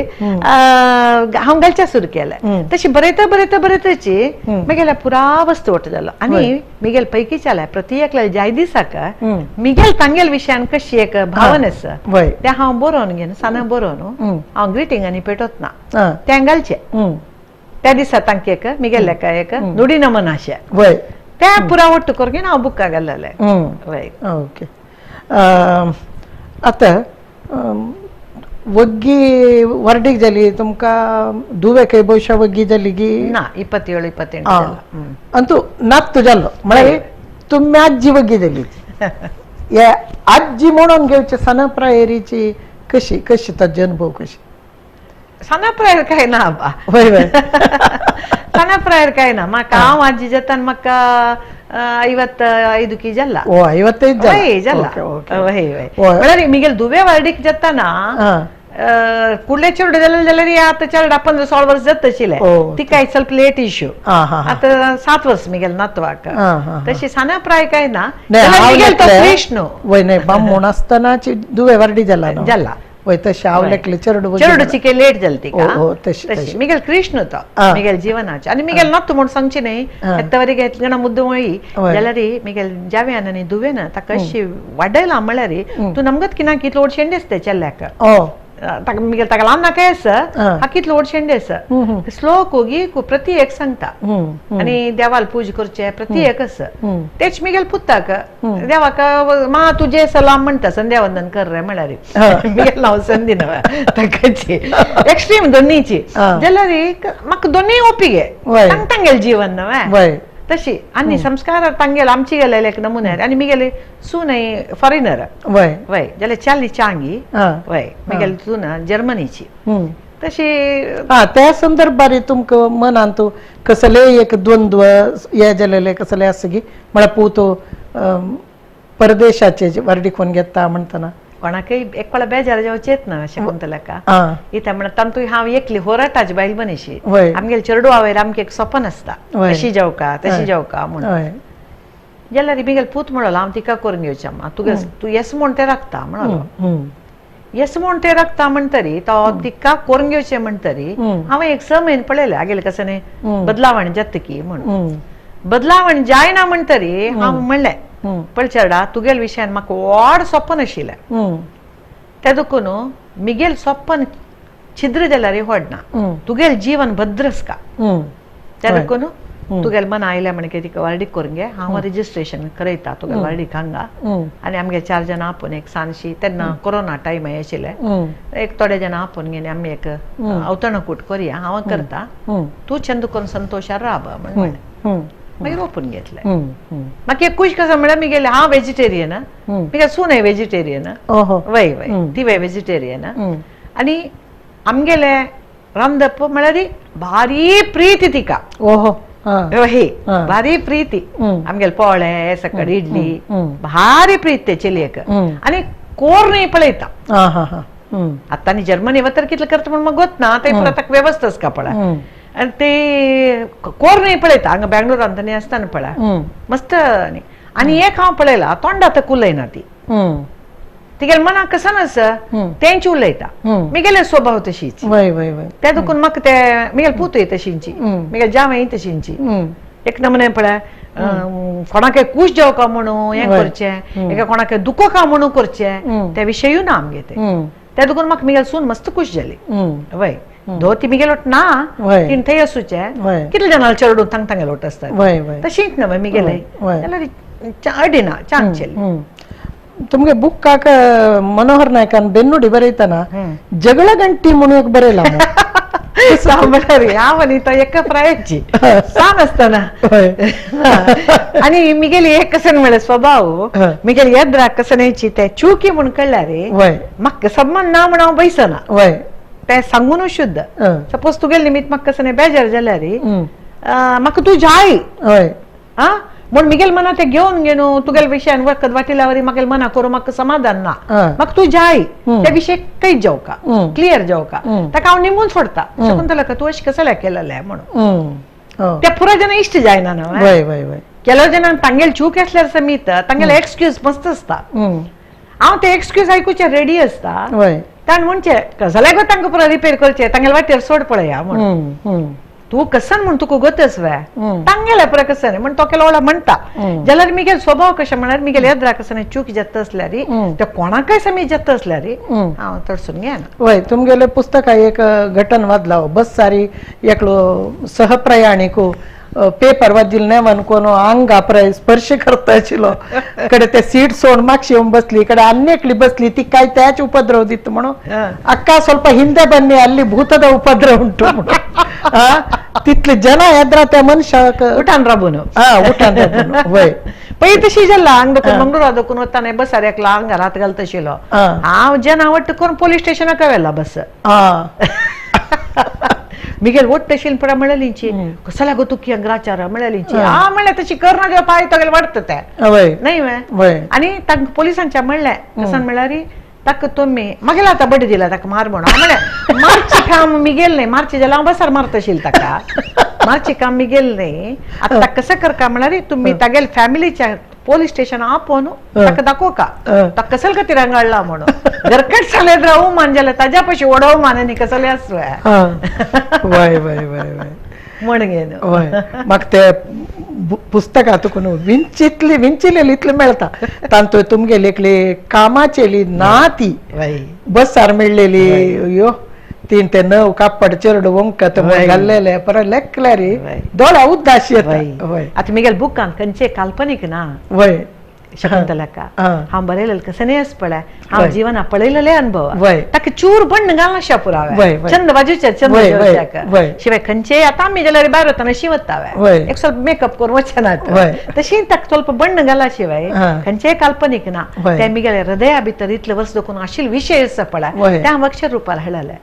हांव घालच्या सुरू केलें. तशी बरयता बरयता बरयताची मिगेल्या पुरा वस्तू वट जालो. आनी मिगेल पैकी जाल्या प्रति एकल्या जाय दिसाक मिगेल तांगेल विशयान कशी एक भावना आसा तें हांव बरोवन घेवन साना बरोवन हांव ग्रिटींग आनी पेटोत ना तें घालचें त्या दिसा तांकां एक मिगेल लेका एक नुडी नमन अशें तें पुरा वट्ट करून घेवन हांव बुका घाललें. वय ओके. आतां वग्गी वर्डीक जाली तुमकां दुवे खंय भोवशा वग्गी जाली की ना 27 28 आनी तूं नात जालो म्हळ्यार तुमी आजी वग्गी जाली. हे आजी म्हणून घेवचे सना प्रायरीची कशी कशी ताजे अनुभव कशी? सना प्रायर काय ना बा वय वय सना प्रायर काय ना म्हाका हांव आजी जातान म्हाका 55 की जाला. ओ 55 वय जाला वय वय म्हळ्यार मिगेल दुवे वार्डीक जाताना कुडले चेडूं जालें जाल्यार आतां चेडा 15-16 वर्स जाता आशिल्लें तिका ಸ್ವಲ್ಪ लेट इश्यू आतां 7 वर्स मिगेल नातवाक. तशी साना प्राय काय ना मिगेल तो कृष्ण वय न्हय बामण आसतनाची दुवे वार्डी जाला जाला वय तशें हांव लेखले चेरडू चेरडूची लेट जाली तिका तशी मिगेल कृष्ण तो मिगेल जिवनाचे आनी मिगेल नत्तू म्हूण सांगचे न्ही एत्तवरी घेतले मुद्दो वळी जाल्यार मिगेल जाव्यान आनी धुवेन ताका अशी वाडयला म्हळ्यार तूं नमगत की ना कितलो व्हड शेंडे आसता चेल्ल्याक मिगेल ताका ल्हान नाका आसा हा कितलो व्हड शेंडे आसा श्लोक गीक प्रति एक सांगता आनी देवाल पूज करचे प्रति एक आसा तेच मिगेल पुताक देवाक मा तुजे सलाम म्हणटा संध्यावंदन कर रे म्हळ्यार मिगेल नांव संदी नव्या ताकाची एक्स्ट्रीम दोन्हीची जाल्यार म्हाका दोन्ही ओपिगे तांगेल जीवन नव्या तशी आनी संस्कार तांगेल आमची गेलेले एक नमुने आनी मिगेले सून फॉरेनर वय वय जाल्यार चाली चांगी वय मिगेल सून जर्मनीची तशी हा त्या संदर्भार तुमकां मनांत कसले एक द्वंद्व हे जालेले कसले आसा की म्हळ्यार पूत परदेशाचे वर्डीकोन घेता म्हणटना कोणाकय एक वेळा बेजार जावचेच ना शकुंतलाका इत्या म्हणा तांतूय हांव एकली होराटाची बायल मनीशी आमगेले चेरडुवा वयर आमकां एक सपन आसता अशी जावका तशी जावका म्हणून जाल्यार मिगेल पूत म्हणलो हांव तिका करून घेवचें आम्मा तुगे तूं येस म्हूण तें राखता म्हणलो येस म्हूण तें राखता म्हणटरी तो तिका करून घेवचें म्हणटरी हांवें एक 6 म्हयने पळयलें आगेले कसं न्ही बदलावण जाता की म्हणून बदलावण जायना म्हणटरी हांव म्हणलें पळय चेरडा तुगेल विशयान म्हाका व्हड सपन आशिल्लें तें देखून मिगेल सपन छिद्र जाल्यार व्हड ना तुगेल जीवन भद्रस का तें देखून तुगेल मन आयलें म्हणके तिका वार्डीक करून घे हांव रजिस्ट्रेशन करयता तुगेल वार्डीक हांगा आनी आमगे 4 जाणां आपोवन एक सानशी तेन्ना कोरोना टायम आशिल्लें एक थोडे जाणां आपोवन घेवन आमी एक अवतणकूट करया हांव करता तूं चंद करून संतोशार राब म्हण म्हणलें मागीर ओपून घेतलें म्हाका एक खूश कसो म्हळ्यार मिगेले हांव वेजिटेरियन मिगे सून वेजिटेरियन वय वय ती वय वेजिटेरियन आनी आमगेले रांदप म्हळ्यार भारी प्रीती तिका हे भारी प्रीती आमगेले पोळे सकड इडली भारी प्रीत ते चेलयेक आनी कोर पळयता आतां आनी जर्मनी वतर कितलें करता म्हूण म्हाका गोत ना ते परत वेवस्थाच का पळय आनी ते कोर न्ही पळयता हांगा बेंगलोरांत आनी आसतना पळय मस्त आनी एक हांव पळयला तोंडा तर उलयना ती तिगेले मनाक कसं नास तेंच उलयता मिगेले स्वभाव तशीच ते देखून म्हाका ते मिगेले पूतय तशींची मिगेले जावंय तशींची एक नमुने पळय कोणाक खूश जावका म्हणून हें करचें एका कोणाक दुखो का म्हणून करचें ते विशयूय ना आमगे ते ते देखून म्हाका मिगेले सून मस्त खूश जाली वय दो ती मिगेल लोट ना तीन थंय आसूचे कितले जाणां चेरडून तांग तांगे लोट आसता तशीच न्हय मिगेले जाल्यार अडिना चांग चेली तुमगे बुक्काक मनोहर नायकान बेन्नुडी बरयतना जगळ गंटी म्हणून एक बरयला हांव आनी तो एका प्रायाची सान आसतना आनी मिगेली एक कसन म्हळ्यार स्वभाव मिगेली येद्राक कसन येची ते चुकी म्हूण कळ्ळ्यार म्हाका सम्मान ना म्हूण हांव बैसना ते सांगून शुद्ध सपोज तुगेले निमित्त म्हाका कसं बेजार जाल्यार म्हाका तूं जाय आं म्हूण मिगेल मना ते घेवन घेवन तुगेले विशयान वखद वाटिल्यावरी म्हागेले मना करूं म्हाका समाधान ना म्हाका तूं जाय त्या विशय कैच जावका क्लियर जावका ताका हांव निमून सोडता शकुंतला तूं अशें कसलें केलेलें म्हणून त्या पुरो जाणां इश्ट जायना न्हय केलो जाणां तांगेले चूक आसल्यार समीत तांगेले एक्सक्यूज मस्त आसता हांव ते एक्सक्यूज आयकुचे रेडी आसता ताणें म्हणचें कसलें गो तांकां पुरो रिपेर करचें तांगेले वाटेर सोड पळया म्हणून तूं कसन म्हूण तुका गोतच वे तांगेले पुरो कसन म्हण तो केलो म्हणटा जाल्यार मिगेल स्वभाव कशें म्हळ्यार मिगेल येद्रा कसन चूक जाता आसल्यार ते कोणाकय समीत जाता आसल्यार हांव तडसून घेना वय तुमगेले पुस्तका एक घटन वादला बस सारी एकलो सहप्रयाणिकू पेपर वादिल नेवन कोण अंगा प्राय स्पर्श करता आशिल्लो कडे ते सीट सोड मागशी येवन बसली कडे आनी एकली बसली ती काय त्याच उपद्रव दित म्हणून अक्का ಸ್ವಲ್ಪ ಹಿಂದೆ ಬನ್ನಿ ಅಲ್ಲಿ ಭೂತದ ಉಪದ್ರವ ಉಂಟು तितले ಜನ ಎದ್ರ त्या मनशाक उठान राबून उठान राबून वय पळय तशी जाल्ला हांग देखून मंगळूरा देखून वताना बसार एकलो हांगा हात घालता आशिल्लो हांव जेन्ना वट्ट करून पोलीस स्टेशनाक व्हेला बस मिगेल वट्ट आशिल्लें पळय म्हणलेंची कसो लागो तुकी अंग्राचार म्हणलेंची हांव म्हणलें तशी करना जेवा पांय तगेले वाडटा ते न्हय वे आनी तांकां पोलिसांच्या म्हणलें कसन म्हणल्यार ताका तुमी मागीर आतां बडी दिला ताका मार म्हणून हांव म्हणलें मारचे काम मिगेल न्हय मारचे जाल्यार हांव बसार मारता आशिल्लें ताका मार्चीक आमी गेले न्ही. आतां कसं करका म्हळ्यार तुमी तागेले फॅमिलीच्या पोलीस स्टेशन आपोवन ताका दाखोवका ताका कसल खातीर हांगा हाडला म्हणून. घरकट जालें अवमान जालें ताज्या पशी व्हड अवमान आनी कसलें आसलें वय वय वय वय म्हण घेवन. वय म्हाका ते पुस्तकां तुका न्हू विंचितली विंचिलेली इतलें मेळटा. तांतूत तुमगेली एकली कामाचेली ना ती बसार मेळ्ळेली यो तीन ते नव कापड चेरडू वंकत घाल्लेले परत लेखल्यार दोळा उद्दाशी येता. वय आतां मिगेल बुकान खंयचे काल्पनीक ना. वय शकुंतलाका हांव बरयलेलें कसं आस पळय हांव जिवना पळयलेले अनुभव ताका चूर बण्ण घालना पुरावे चंद बाजूचे चंद शिवाय खंयचे आतां आमी जाल्यार भायर वतना शिवतावे एक स्वल्प मेकअप करून वचनात तशी ताका स्वल्प बण्ण घाला शिवाय खंयचेय काल्पनीक ना. ते मिगेले हृदया भितर इतले वर्स दोखून आशिल्ले विशय आसा पळय ते हांव अक्षर रुपार हाडलेले.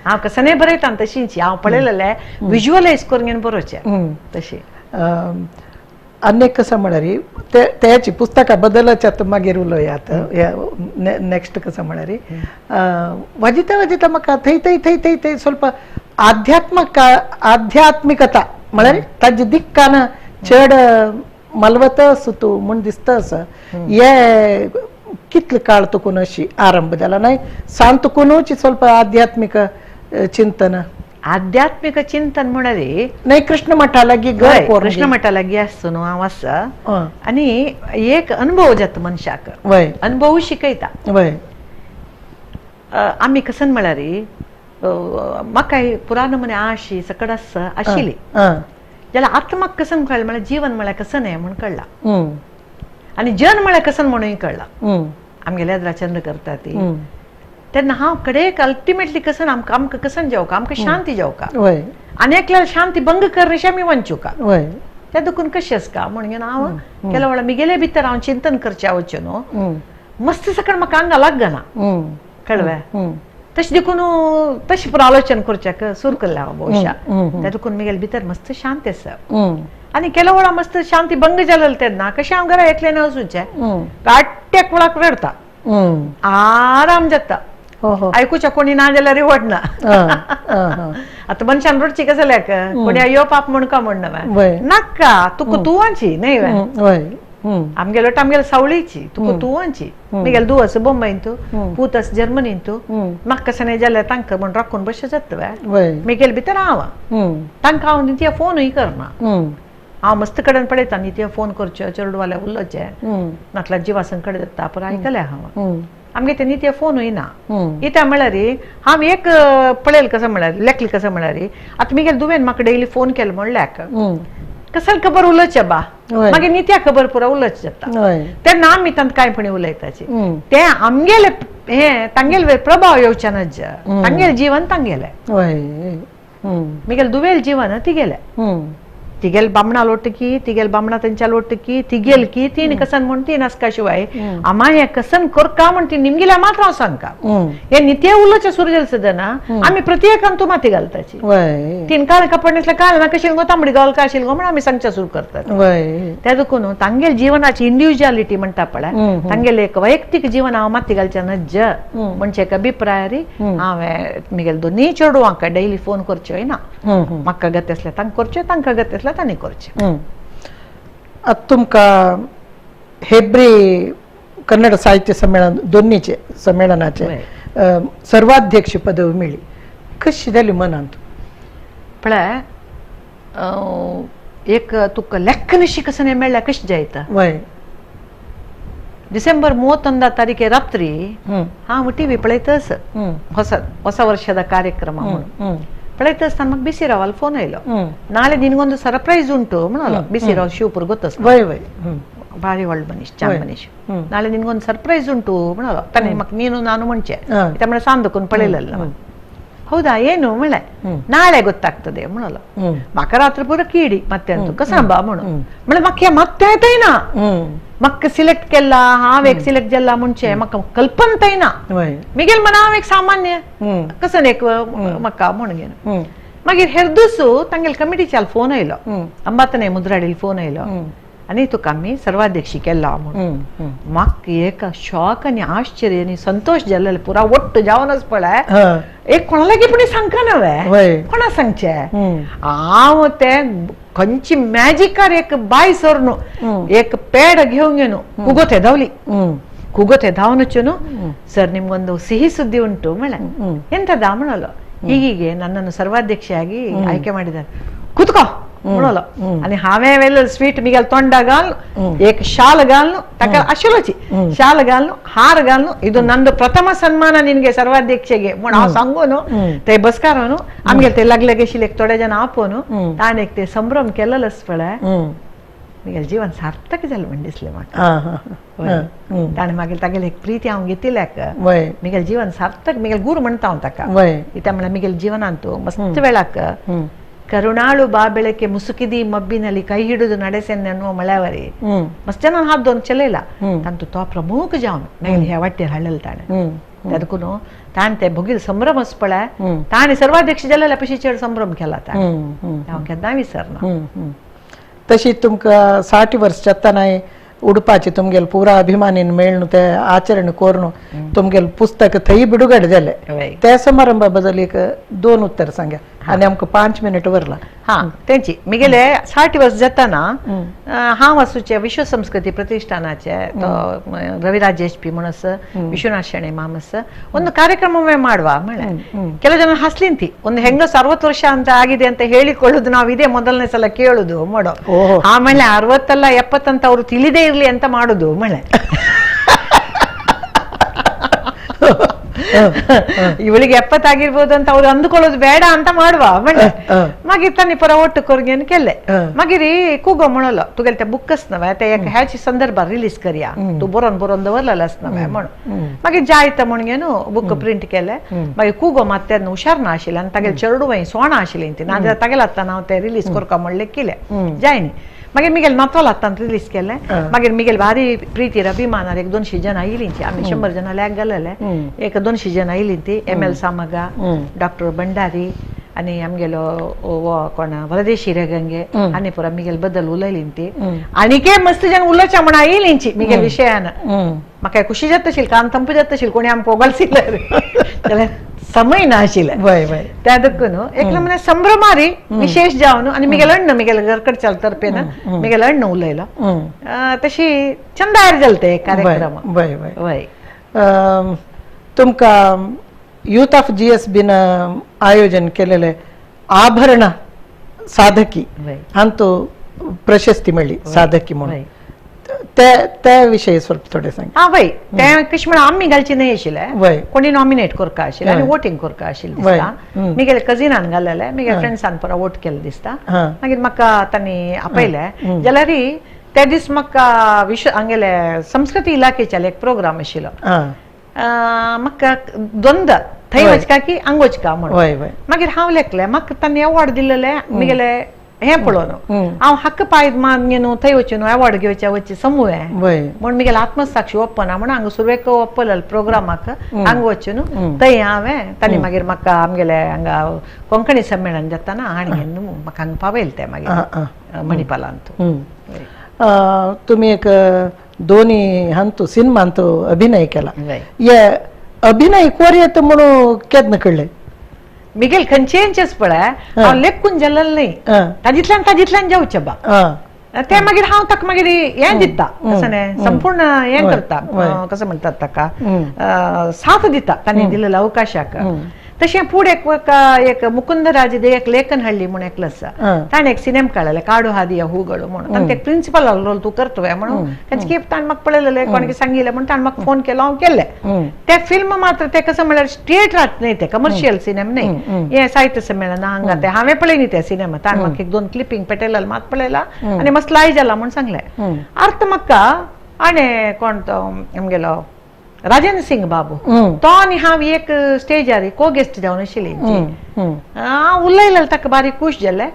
हांव कसं बरयता तशींची हांव पळयलेले विज्युअलायज करून बरोवचें तशी. आनी एक कसं म्हळ्यार ते त्याची पुस्तकां बदलच आतां मागीर उलोवया. नेक्स्ट कसं म्हळ्यार वाजिता वाजिता म्हाका थंय थंय थंय थंय थंय स्वल्प आध्यात्मिकता म्हळ्यार ताजे दिक्कान चड मलवत आसा तूं म्हूण दिसता आसा. हे कितले काळ तुकून अशी आरंभ जाला न्हय सांत तुकूनच स्वल्प आध्यात्मिक चिंतन. आध्यात्मिक चिंतन म्हळ्यार नाही कृष्ण मठा लागीं घर कृष्ण मठा लागीं आसता न्हू हांव आसा आनी एक अनुभव जाता मनशाक. वय अनुभव शिकयता. वय आमी कसन म्हळ्यार म्हाका पुराण म्हणे आशी सकड आसा आशिल्ली जाल्यार आत्माक कसन कळ्ळें म्हळ्यार जीवन म्हळ्यार कसन हें म्हूण कळ्ळा आनी जन म्हळ्यार कसन म्हणूय कळ्ळा. आमगेले चंद्र करता ती तेन्ना हांव कडेक अल्टिमेटली कसन आमकां आमकां कसन जावका आमकां शांती जावका आनी एकल्यार शांती भंग करशी आमी वंचुका त्या दुखून कशें आसका म्हणून हांव केल्या वेळार मिगेले भितर हांव चिंतन करचें वचून न्हू मस्त सकळ म्हाका आंगा लागना कळवे तशें देखून तशें पुरो आलोचन करच्याक सुरू केल्लें हांव भोवशा. त्या दुखून मिगेले भितर मस्त शांती आसा आनी केल्या वेळार मस्त शांती भंग जालें तेन्ना कशें हांव घरा एकल्यान वचूचें काट्याक वेळाक रडटा आराम जाता. आयकुच्या कोणी ना जाल्यार रिवडना. आतां मनशान रडची कसं जाल्यार कोणी यो पाप म्हण का म्हण नाका तुका तुवांची न्हय आमगेलो आमगेले सावळीची तुका तुवांची मिगेले धूव आसा बोंबयन तूं पूत आसा जर्मनीन तूं म्हाका कशें नाही जाल्यार तांकां म्हण राखून बशें जाता मिगेले भितर हांव तांकां हांव नित्या फोनूय करना. हांव मस्त कडेन पळयता नित्या फोन करच्यो चेडवाल्या उलोवचें नातल्यार जिवा संकट जाता पर आयकलें हांव आमगे ते नित्य फोनूय ना. इत्या म्हळ्यार हांव एक पळयल कसं म्हळ्यार लेखले कसं म्हळ्यार आतां मिगेले दुवेन म्हाका डेली फोन केलो म्हणल्यार कसल खबर उलोवचें बा मागीर नित्या खबर पुरो उलोवचें जाता तेन्ना आमी तांकां कांय पणी उलयताची ते आमगेले हें तांगेले प्रभाव येवचे ना. तांगेलें जीवन तांगेलें मिगेले दुवेल जीवन तिगेलें तिगेल बामणा लोटकी तिगेल बामणा तेंच्या लोटकी तिगेल की तीन कसन म्हण तीन आसका शिवाय आमा हें कसन करका म्हण ती निमगिल्या मात्र हांव सांगका हे नित्य उलोवचें सुरू जालें सदना आमी प्रत्येकान तूं माती घालताची तीन काल कपड न्हेसल्यार काल ना कशी गो तांबडी गावल का आशिल्ली गो म्हण आमी सांगच्या सुरू करतात. त्या देखून तांगेल जीवनाची इंडिविज्युअलिटी म्हणटा पळय तांगेलें एक वैयक्तीक जीवन हांव माती घालचें नज्ज म्हणजे एक अभिप्राय हांवें मिगेले दोनूय चेडवांक डेली फोन करच्योय ना म्हाका गती आसल्यार तांकां करच्यो तांकां गती आसल्यार तांणी करचें. आतां तुमकां हेब्री कन्नड साहित्य संमेलन दोन्हीचे संमेलनाचे सर्वाध्यक्ष पदवी मेळ्ळी कशी जाली मनांत? पळय एक तुका लेखनशी कसं नाही मेळ्ळ्या कशी जायता. वय डिसेंबर 31 तारीखे रात्री हांव टीव्ही पळयतच ಹೊಸ ಹೊಸ ವರ್ಷದ ಕಾರ್ಯಕ್ರಮ म्हणून ಪಳೈತ ಆಸ್ತಾನ म्हाका ಬಿಸಿ ರಾವಲ್ ಫೋನ್ ಆಯ್ಲು ನಾಳೆ ನಿನಗೊಂದು ಸರ್ಪ್ರೈಸ್ ಉಂಟು म्हणलो. ಬಿಸಿ ರಾವ್ ಶಿವಪುರ್ ಗೊತ್ತ ವೈ ವೈ ಭಾರಿ ಒಳ್ಳೆ ಮನುಷ್ಯ ಚಾನ್ ಮನುಷ್ಯ. ನಾಳೆ ನಿನಗೊಂದು ಸರ್ಪ್ರೈಸ್ ಉಂಟು म्हणलो. ತಾನೆ ಮಕ್ ನೀನು ನಾನು ಮುಂಚೆ ತಮ್ಮ ಸಾಂದಕ್ಕೂ ಪಳೆಯಲ್ಲ. ಹೌದಾ ಏನು ಮಳೆ ನಾಳೆ ಗೊತ್ತಾಗ್ತದೆ म्हणलो. म्हाका ರಾತ್ರಿ ಪೂರ ಕೀಡಿ ಮತ್ತೆ ಅಂತ ಕಸಂಬ म्हणून म्हळ्यार म्हाका ಮತ್ತೆ ಆಯ್ತಾಯ್ನ ಮಕ್ಕ ಸಿಲೆಕ್ಟ್ ಕೆಲ್ಲ ಹಾವೇಕ್ ಸಿಲೆಕ್ಟ್ ಜಲ್ಲ ಮುಂಚೆ ಮಕ್ಕ ಕಲ್ಪಂತೈನ ಮಿಗೆಲ್ ಮನ ಹಾವೇಕ್ ಸಾಮಾನ್ಯ ಕಸನೇಕ್ ಮಕ್ಕ ಮೊಣಗೇನು ಮಗಿರ್ ಹೆರ್ದುಸು ತಂಗೆಲ್ ಕಮಿಟಿ ಚಾಲ್ ಫೋನ್ ಆಯ್ಲೋ ಅಂಬಾತನೆ ಮುದ್ರಾಡಿಲ್ ಫೋನ್ ಆಯ್ಲೋ आनी तुका आमी सर्वाध्यक्षी केला म्हणून म्हाका एक शॉक आनी आश्चर्य आनी संतोष जाल्ले पुरा ಒಟ್ಟು जावनच पळय एक कोणालागी पण सांगका नव्हे कोणा सांगचे हांव ते खंयची मॅजिकार एक बाय सरनु एक पेड घेवन घेवन ಕುಗೋತೆ धावಲಿ ಕುಗೋತೆ ಧಾವನಚ್ಚುನು ಸರ್ ನಿಮ್ಗೊಂದು ಸಿಹಿ ಸುದ್ದಿ ಉಂಟು ಮಳೆ ಎಂತದ म्हणलो ಹೀಗೀಗೆ ನನ್ನನ್ನು ಸರ್ವಾಧ್ಯಕ್ಷೆಯಾಗಿ ಆಯ್ಕೆ ಮಾಡಿದ್ದಾರೆ ಕೂತ್ಕೋ म्हणलो आणि हांवें वेल ಸ್ವೀಟ್ ಮಿಗೆಲ್ ತೊಂಡ ಗಾಲ್ನು ಏಕ ಶಾಲ್ ಗಾಲ್ನು ತಕ ಅಶಲೋಚಿ ಶಾಲ್ ಗಾಲ್ನು ಹಾರ ಗಾಲ್ನು ಇದು ನಂದು ಪ್ರಥಮ ಸನ್ಮಾನ ನಿನಗೆ ಸರ್ವಾಧ್ಯಕ್ಷೆಗೆ म्हण हांव सांगून ते बसकारोನು आमगेले ते लागले गेशिले थोडे जण आपोवन ताणें एक ते संभ्रम केलेलच पळय मिगेल जीवन सार्थक जालें म्हण दिसलें म्हाका ताणें मागीर तागेले एक प्रिती हांव घेतिल्याक मिगेल जीवन सार्थक मिगेल गुरू म्हणटा हांव ताका इत्या म्हळ्यार मिगेल जीवनांत मस्त वेळाक ಕರುಣಾಳು ಬಾ ಬೆಳಕೆ ಮುಸುಕಿದಿ ಮಬ್ಬಿನಲ್ಲಿ ಕೈ ಹಿಡಿದು ನಡೆಸೆನ್ನೆನ್ನುವ ಮಳೆವರಿ ಮಸ್ತ್ ಜನ ಹಾದ್ದೊಂದು ಚೆಲ್ಲ ತಂತು ತೋ ಪ್ರಮುಖ ಜಾವನು ಮೇಲ್ ಹೊಟ್ಟೆ ಹಳ್ಳಲ್ತಾನೆ ಅದಕ್ಕೂ ತಾಣ್ತೆ ಬೊಗಿಲ್ ಸಂಭ್ರಮಸ್ಪಳ ತಾನೆ ಸರ್ವಾಧ್ಯಕ್ಷ ಜಲ್ಲ ಪಶಿ ಚೇಡ್ ಸಂಭ್ರಮ केला ताणे हांव केन्ना विसरना. तशी तुमकां 60 वर्स जातानाय उडपाची तुमगेल पुरा अभिमानीन मेळ्ळू ते आचरण करून तुमगेल पुस्तक थंय बिडुगड जाले त्या समारंभा बद्दल एक 2 उत्तर सांगा आनी आमकां 5 मिनिट वरला. हा तेंची मिगेले 60 वर्स जाताना हांव आसूचे विश्व संस्कृती प्रतिष्ठानाचे तो रविराज एच पी म्हणस ವಿಶ್ವನಾಥ್ ಶೆಣೆ ಮಾಮಸ್ ಒಂದು ಕಾರ್ಯಕ್ರಮವೇ ಮಾಡುವ म्हळ्यार ಕೆಲವು ಜನ ಹಸ್ಲಿಂತಿ ಒಂದು ಹೆಂಗಸು 60 ವರ್ಷ ಅಂತ ಆಗಿದೆ ಅಂತ ಹೇಳಿಕೊಳ್ಳುದು ನಾವು ಇದೇ ಮೊದಲನೇ ಸಲ ಕೇಳುದು ಮಾಡೋ ಆಮೇಲೆ 60 ಅಲ್ಲ 70 ಅಂತ ಅವರು ತಿಳಿದೇ ಇರ್ಲಿ ಅಂತ ಮಾಡುದು ಮಳೆ ಇವಳಿಗೆ 70 ಆಗಿರ್ಬೋದು ಅಂತ ಅವ್ರು ಅಂದುಕೊಳ್ಳೋದು ಬೇಡ ಅಂತ ಮಾಡುವ ಮಳೆ ಮಗಿ ತನ್ನಿ ಪರ ಒಟ್ಟು ಕೊರ್ಗೇನು ಕೆಲ್ಲೆ ಮಗಿರಿ ಕೂಗೋ म्हणलो तुगेले ते बुकस नव्हे ते एक ह्याची संदर्भ रिलीज करया तू बरोवन बरोवन दवरलेलंच नव्हे म्हणून मागीर जायता म्हणून बुक प्रिंट केले मागीर कुगो मात तेन्ना हुशार ना आशिल्लें आनी तागेले चेडूं सोणां आशिल्लीं ती नाजाल्यार तागेले आतां हांव ते रिलीज करका म्हणलें केलें जायनी मागीर मिगेल नातवाल आतां रिलीज केलें मागीर मिगेल भारी प्रितीर अभिमानार एक 200 जण आयलीं ती आमी 100 जण लॅग घालले एक 200 जण आयलीं ती एम एल सामगा डॉक्टर भंडारी आनी आमगेलो कोण वरदेशी रेगंगे आनी पुरा मिगेल बद्दल उलयलीं ती आनीके मस्त जण उलोवच्या म्हण आयलींची मिगेल विशयान म्हाका खुशी जाता आशिल्ली कान तंपू जाता आशिल्ली कोणी आमकां वगळसिल्ले जाल्यार समय ना आशिल्लें त्या देखून एक नमुने संभ्रमारी विशेष जावन आनी मिगेल अण्ण मिगेल घरकडच्या तर्फेन मिगेल अण्ण उलयलो तशी चंदार जाले ते कार्यक्रम. वय तुमकां यूथ ऑफ जीएस बीन आयोजन केलेले आभरण साधकी हांतू प्रशस्ती मेळ्ळी साधकी म्हणून त्या विषयी स्वल्प थोडे सांग. हा वय ते कशें म्हळ्यार आमी घालची न्हय आशिल्लें कोणी नॉमिनेट करका आशिल्लें आनी वोटींग करका आशिल्लें दिसता मिगेले कजिनान घालेले मिगेले फ्रेंड्सान पुरा वोट केलें दिसता मागीर म्हाका तांणी आपयलें जाल्यार त्या दीस म्हाका विश्व हांगेले संस्कृती इलाखेच्याले एक प्रोग्राम आशिल्लो म्हाका द्वंद थंय वचका की हांग वचका म्हणून मागीर हांव लेखलें म्हाका तांणी अवॉर्ड दिलेले मिगेले हें पळोवन हांव हक्क पाय मान थंय वचून अवॉर्ड घेवचे वचचे समूह म्हूण मिगेले आत्मसाक्षी ओपना म्हूण हांगा सुरवेक ओपलेलो प्रोग्रामाक हांगा वचून थंय हांवें तांणी मागीर म्हाका आमगेले हांगा कोंकणी संमेलन जाताना आनी म्हाका हांगा पावयलें तें मागीर मणिपालांत. तुमी एक दोन्ही हांतू सिनेमांत अभिनय केला हे अभिनय कोरयेत म्हणून केन्ना कळ्ळें? मिगेल खंयचेंच पळय हांव लेखून जालें न्हय ताजितल्यान ताजितल्यान जावचें बा ते मागीर हांव ताका मागीर हें दिता कसं न्हय संपूर्ण हें करता कसं म्हणटात ताका साथ दिता तांणी दिलेल्या अवकाशाक. तशें फुडें एक मुकुंदराज एक लेखन हाडली म्हूण एकलो आसा ताणें एक सिनेमा काडलेले काडू हादिया हूगळू म्हणून ताणें एक प्रिन्सिपल रोल तूं करतोय म्हणून तांचे की ताणें म्हाका पळयलेलें कोणें सांगिल्लें म्हणून ताणें म्हाका फोन केलो हांव केलें ते फिल्म मात्र ते कसं म्हळ्यार थिएटरात न्हय ते कमर्शियल सिनेमा न्हय हें साहित्य संमेलन हांगा ते हांवें पळयली ते सिनेमा ताणें म्हाका एक 2 क्लिपींग पेटयलेलें मात पळयला आनी मस्त लाय जाला म्हूण सांगलें अर्थ म्हाका आनी कोण तो आमगेलो राजेंद्र सिंग बाबू तो आनी हांव एक स्टेजार को गेस्ट जावन आशिल्ली हांव उलयलें ताका बारीक खूश जालें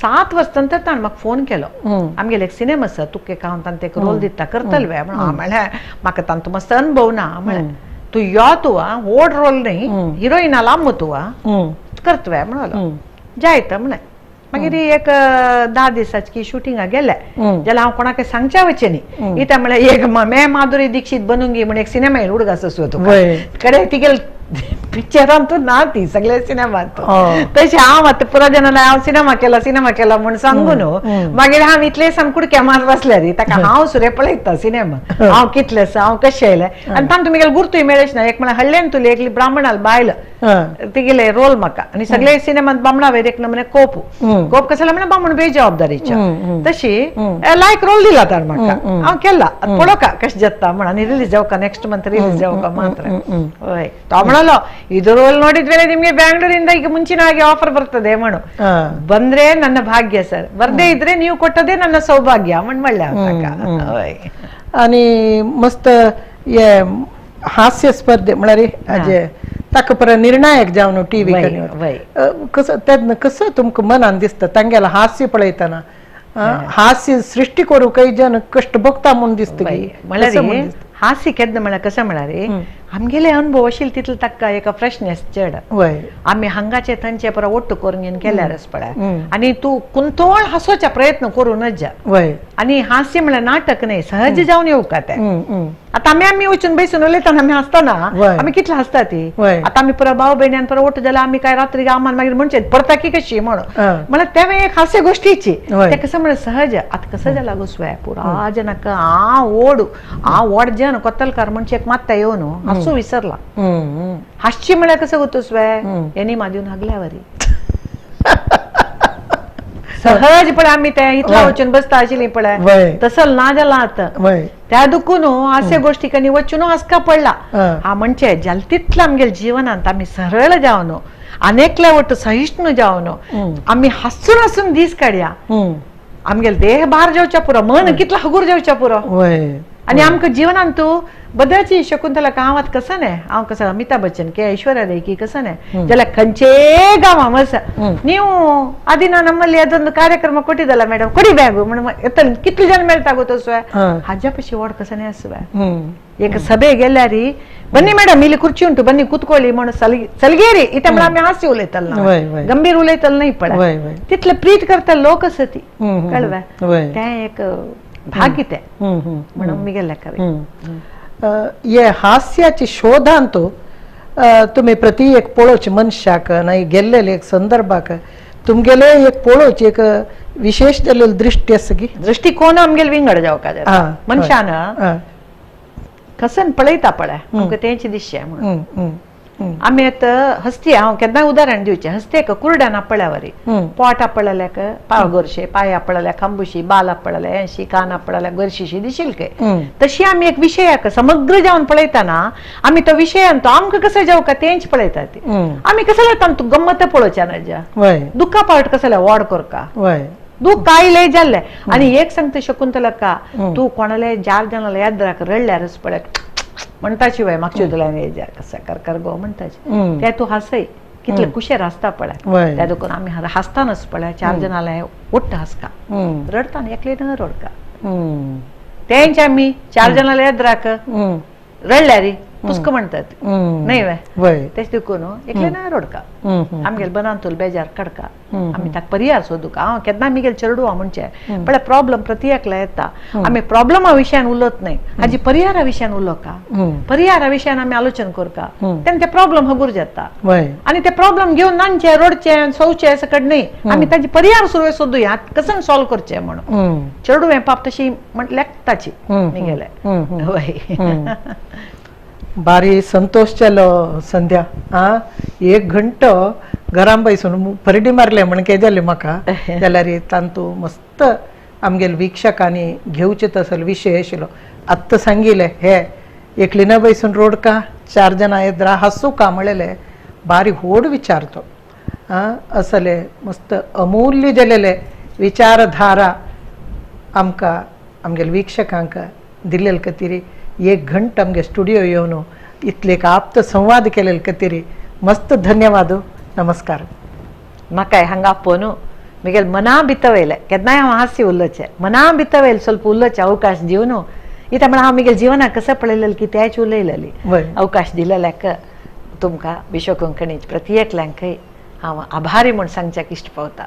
7 वर्स नंतर ताणें म्हाका फोन केलो आमगेले एक सिनेमा आसा तुका एक हांव तांकां एक रोल दिता करतले वे म्हणून हांव म्हळ्यार म्हाका तांचो मस्त अनुभव ना म्हळ्यार तूं यो तूं व्हड रोल न्हय हिरोइना लांब तूं करतवे म्हणलो जायता म्हळें मागीर एक 10 दिसाची शुटिंगा गेले जाल्यार हांव कोणाक सांगच्या वचें न्ही. इता म्हळ्यार एक मैं माधुरी दीक्षित बनूंगी म्हण एक सिनेमा येयल उडगास असो कडे तिगेल पिक्चरान तूं ना ती सगळे सिनेमात तशें हांव आतां पुरा जाणां हांव सिनेमा केला सिनेमा केला म्हूण सांगून मागीर हांव इतले सांग कुडक्या मार बसल्या री ताका हांव सुरे पळयता सिनेमा हांव कितलें आसा हांव कशें आयलें. आनी तांकां तुमगेले गुर्तूय मेळच ना. एक म्हळ्यार हळ्ळेन तुली एकली ब्राह्मणाल बायल तिगेले रोल म्हाका आनी सगळे सिनेमात बामणा वयर एक नमुने कोप कोप कसो म्हळ्यार बामण बेजबाबदारीच्या तशी लायक रोल दिला ताणें म्हाका हांव केला पळोवका कशें जाता म्हण आनी रिलीज जावका नेक्स्ट मंथ रिलीज जावका मात्र. हय तो म्हणलो ಇದು ರೋಲ್ ನೋಡಿದ್ಮೇಲೆ ನಿಮ್ಗೆ ಬ್ಯಾಂಗ್ಳೂರಿಂದ ಈಗ ಮುಂಚಿನ ಹಾಗೆ ಆಫರ್ ಬರ್ತದೆ ಮಣು ಬಂದ್ರೆ ನನ್ನ ಭಾಗ್ಯ ಸರ್, ಬರ್ದೇ ಇದ್ರೆ ನೀವು ಕೊಟ್ಟದೇ ನನ್ನ ಸೌಭಾಗ್ಯ ಮಣ್ಮಳ್ಳ. आणि मस्त हे हास्य स्पर्धे म्हळ्यार हाजे ताका परत निर्णायक जावन टीव्ही कसं तेन्ना कसं तुमकां मनान दिसता तांगेलें हास्य पळयतना हास्य सृष्टी करूं काही जन कष्ट भोगता म्हूण दिसता. म्हळ्यार हास्य केन्ना म्हळ्यार कसं म्हळ्यार आमगेले अनुभव आशिल्ले तितले ताका एका फ्रेशनेस चड. आमी हांगाचे थंयचे परत ಒಟ್ಟು करून घेवन केल्यारच पळय आनी तूं कुंतोळ हासोवचा प्रयत्न करूं नज. आनी हास्य म्हळ्यार नाटक न्हय, सहज जावन येवका तें. आतां आमी आमी वचून बसून उलयतना आमी हासतना आमी कितले हासता ती. आतां आमी पुरा भाव भयण्यान परत ಒಟ್ಟು जाल्यार आमी काय रात्री गामान मागीर म्हणचे परता की कशी म्हणून म्हळ्यार तें एक हास्य गोष्टीची तें कसं म्हळ्यार सहज. आतां कसं जाला गो स्वय पुरा जनाक आ ओड आ ओड जन कोत्तलकार म्हणचे एक मात्ता येवन हासू विसरला. हासची म्हळ्यार कसं गोतो स्वय यांनी मादिवन हागल्यावरी सहज पळय आमी ते इतला वचून बसता आशिल्ली पळय तसं ना जाला आतां. त्या दुखून असे गोष्टी कनी वचून हासका पडला. हा म्हणजे जाल तितलं आमगेले जीवनांत आमी सरळ जावन अनेकल्या वट सहिष्णू जावन आमी हासून हासून दीस काडया. आमगेले देह भार जावच्या पुरो, मन कितलं हगूर जावच्या पुरो. आनी आमकां जीवनांत तूं बदलची शकुंतला हांव आतां कसं न्हय हांव कसं अमिताभ बच्चन की ऐश्वर्या ರೈ ಕಿ कसं ನ್ಹೈ ಜಾಲ ಕಂಚೇ ಗಾವ ಮಸ ನೀವು ಅದಿನ ನಮ್ಮಲ್ಲಿ ಅದೊಂದು ಕಾರ್ಯಕ್ರಮ ಕೊಟ್ಟಿದ್ದಲ್ಲ ಮೇಡಮ್ ಕೊಡಿ ಬ್ಯಾಗು कितले जन मेळटा गो तसो हाज्या पशी ಓಡ್ कसं आसवे. एक ಸಭೆ ಗೆಲ್ಲಾರಿ ಬನ್ನಿ ಮೇಡಮ್ ಇಲ್ಲಿ ಕುರ್ಚಿ ಉಂಟು ಬನ್ನಿ ಕೂತ್ಕೊಳ್ಳಿ म्हणून सलगेरी इथे म्हळ्यार आमी हास्य उलयतले ना, गंभीर उलयतले न्हय पळय तितले प्रीत करता लोक आसा ती कळवे तें एक भाग्य तें म्हणून मिगेले कवी. हे हास्याची शोधान तो तुम्ही प्रति एक पळोवचे मनशाक नाही गेल्लेले एक संदर्भाक तुमगेले एक पळोवची एक विशेष जाल्लेली दृष्टी आसा की दृष्टिकोन आमगेले विंगड जावका जाता मनशान कसन पळयता पळय आमकां तेंच दिसचें म्हणून. आमी आतां हस्ती हांव केन्नाय उदाहरण दिवचें हस्तेक कुरड्यान आपळ्यावरी पोट आपळल्याक पाव गोरशे पांय आपळल्या खांबुशी बाल आपळल्या हेंशी कान आपळल्या गोरशीशी दिशील काय तशी आमी एक विशयाक समग्र जावन पळयतना आमी तो विशयान तो आमकां कसो जावका तेंच पळयता ती. आमी कसं जाता तूं गम्मत पळोवच्या नजा दुःखा पावट कसं वॉड करका दुःख कायले जाल्लें. आनी एक सांगता शकुंतला का तूं कोणाले चार जाणांक याद राख रडल्यारच पळय म्हणटा शिवाय मागच्या तुला कसं कर कर गो म्हणटाची ते तूं हासय कितले कुशेर हासता पळय. त्या दुखून आमी हासतानच पळय चार जाणां ओट्ट हासका रडताना एकले न रडका तेंच आमी चार जाणां याद राख रडल्यारी पुस्क म्हणतात न्हय वे तेच देखून एकले ना रडका आमगेले बनांतूल बेजार काडका आमी ताका पर्याय सोदूका. हांव केन्ना आमगेले चेडवा म्हणचे पळय प्रॉब्लम प्रति एकल्या येता आमी प्रॉब्लमा विशयान उलयत न्हय हाजी पर्यारा विशयान उलोवका पर्यारा विशयान आमी आलोचन करका तेन्ना ते प्रॉब्लम हगूर जाता. आनी ते प्रॉब्लम घेवन नानचे रडचे सोवचे सकट न्हय आमी ताजी पर्याय सुरवे सोदुया कसं सॉल्व करचें म्हणून. चेडूं पाप तशी लेखताची मिगेले. हय बारी संतोष जालो संध्या आ एक घंटो घरान बसून फरडी मारले म्हण काय जालें म्हाका जाल्यार तांतू मस्त आमगेले वीक्षकांनी घेवचे तसलो विशय आशिल्लो. आत्तां सांगिल्लें हे एकली न बसून रोडका चार जाणां येद्रा हासूका म्हणलेले बारी व्हड विचार तो असले मस्त अमूल्य जालेले विचारधारा आमकां आमगेले वीक्षकांक दिल्ले खातीर एक घंटा आमगे स्टुडियो येवन इतले एक आप्त संवाद केलेले खातीर मस्त धन्यवाद. नमस्कार. म्हाकाय हांगा आपोवन मिगेल मना भितवयलें केन्नाय हांव हास्य उलोवचें मना भितवयलें ಸ್ವಲ್ಪ उलोवचें अवकाश दिवन इत्या म्हळ्यार हांव मिगेल जिवनाक कसं पळयलेलें की त्याच उलयलेली अवकाश दिलेल्याक तुमकां विश्व कोंकणीच प्रति एकल्यांकय हांव आभारी म्हूण सांगच्याक इश्ट पावता.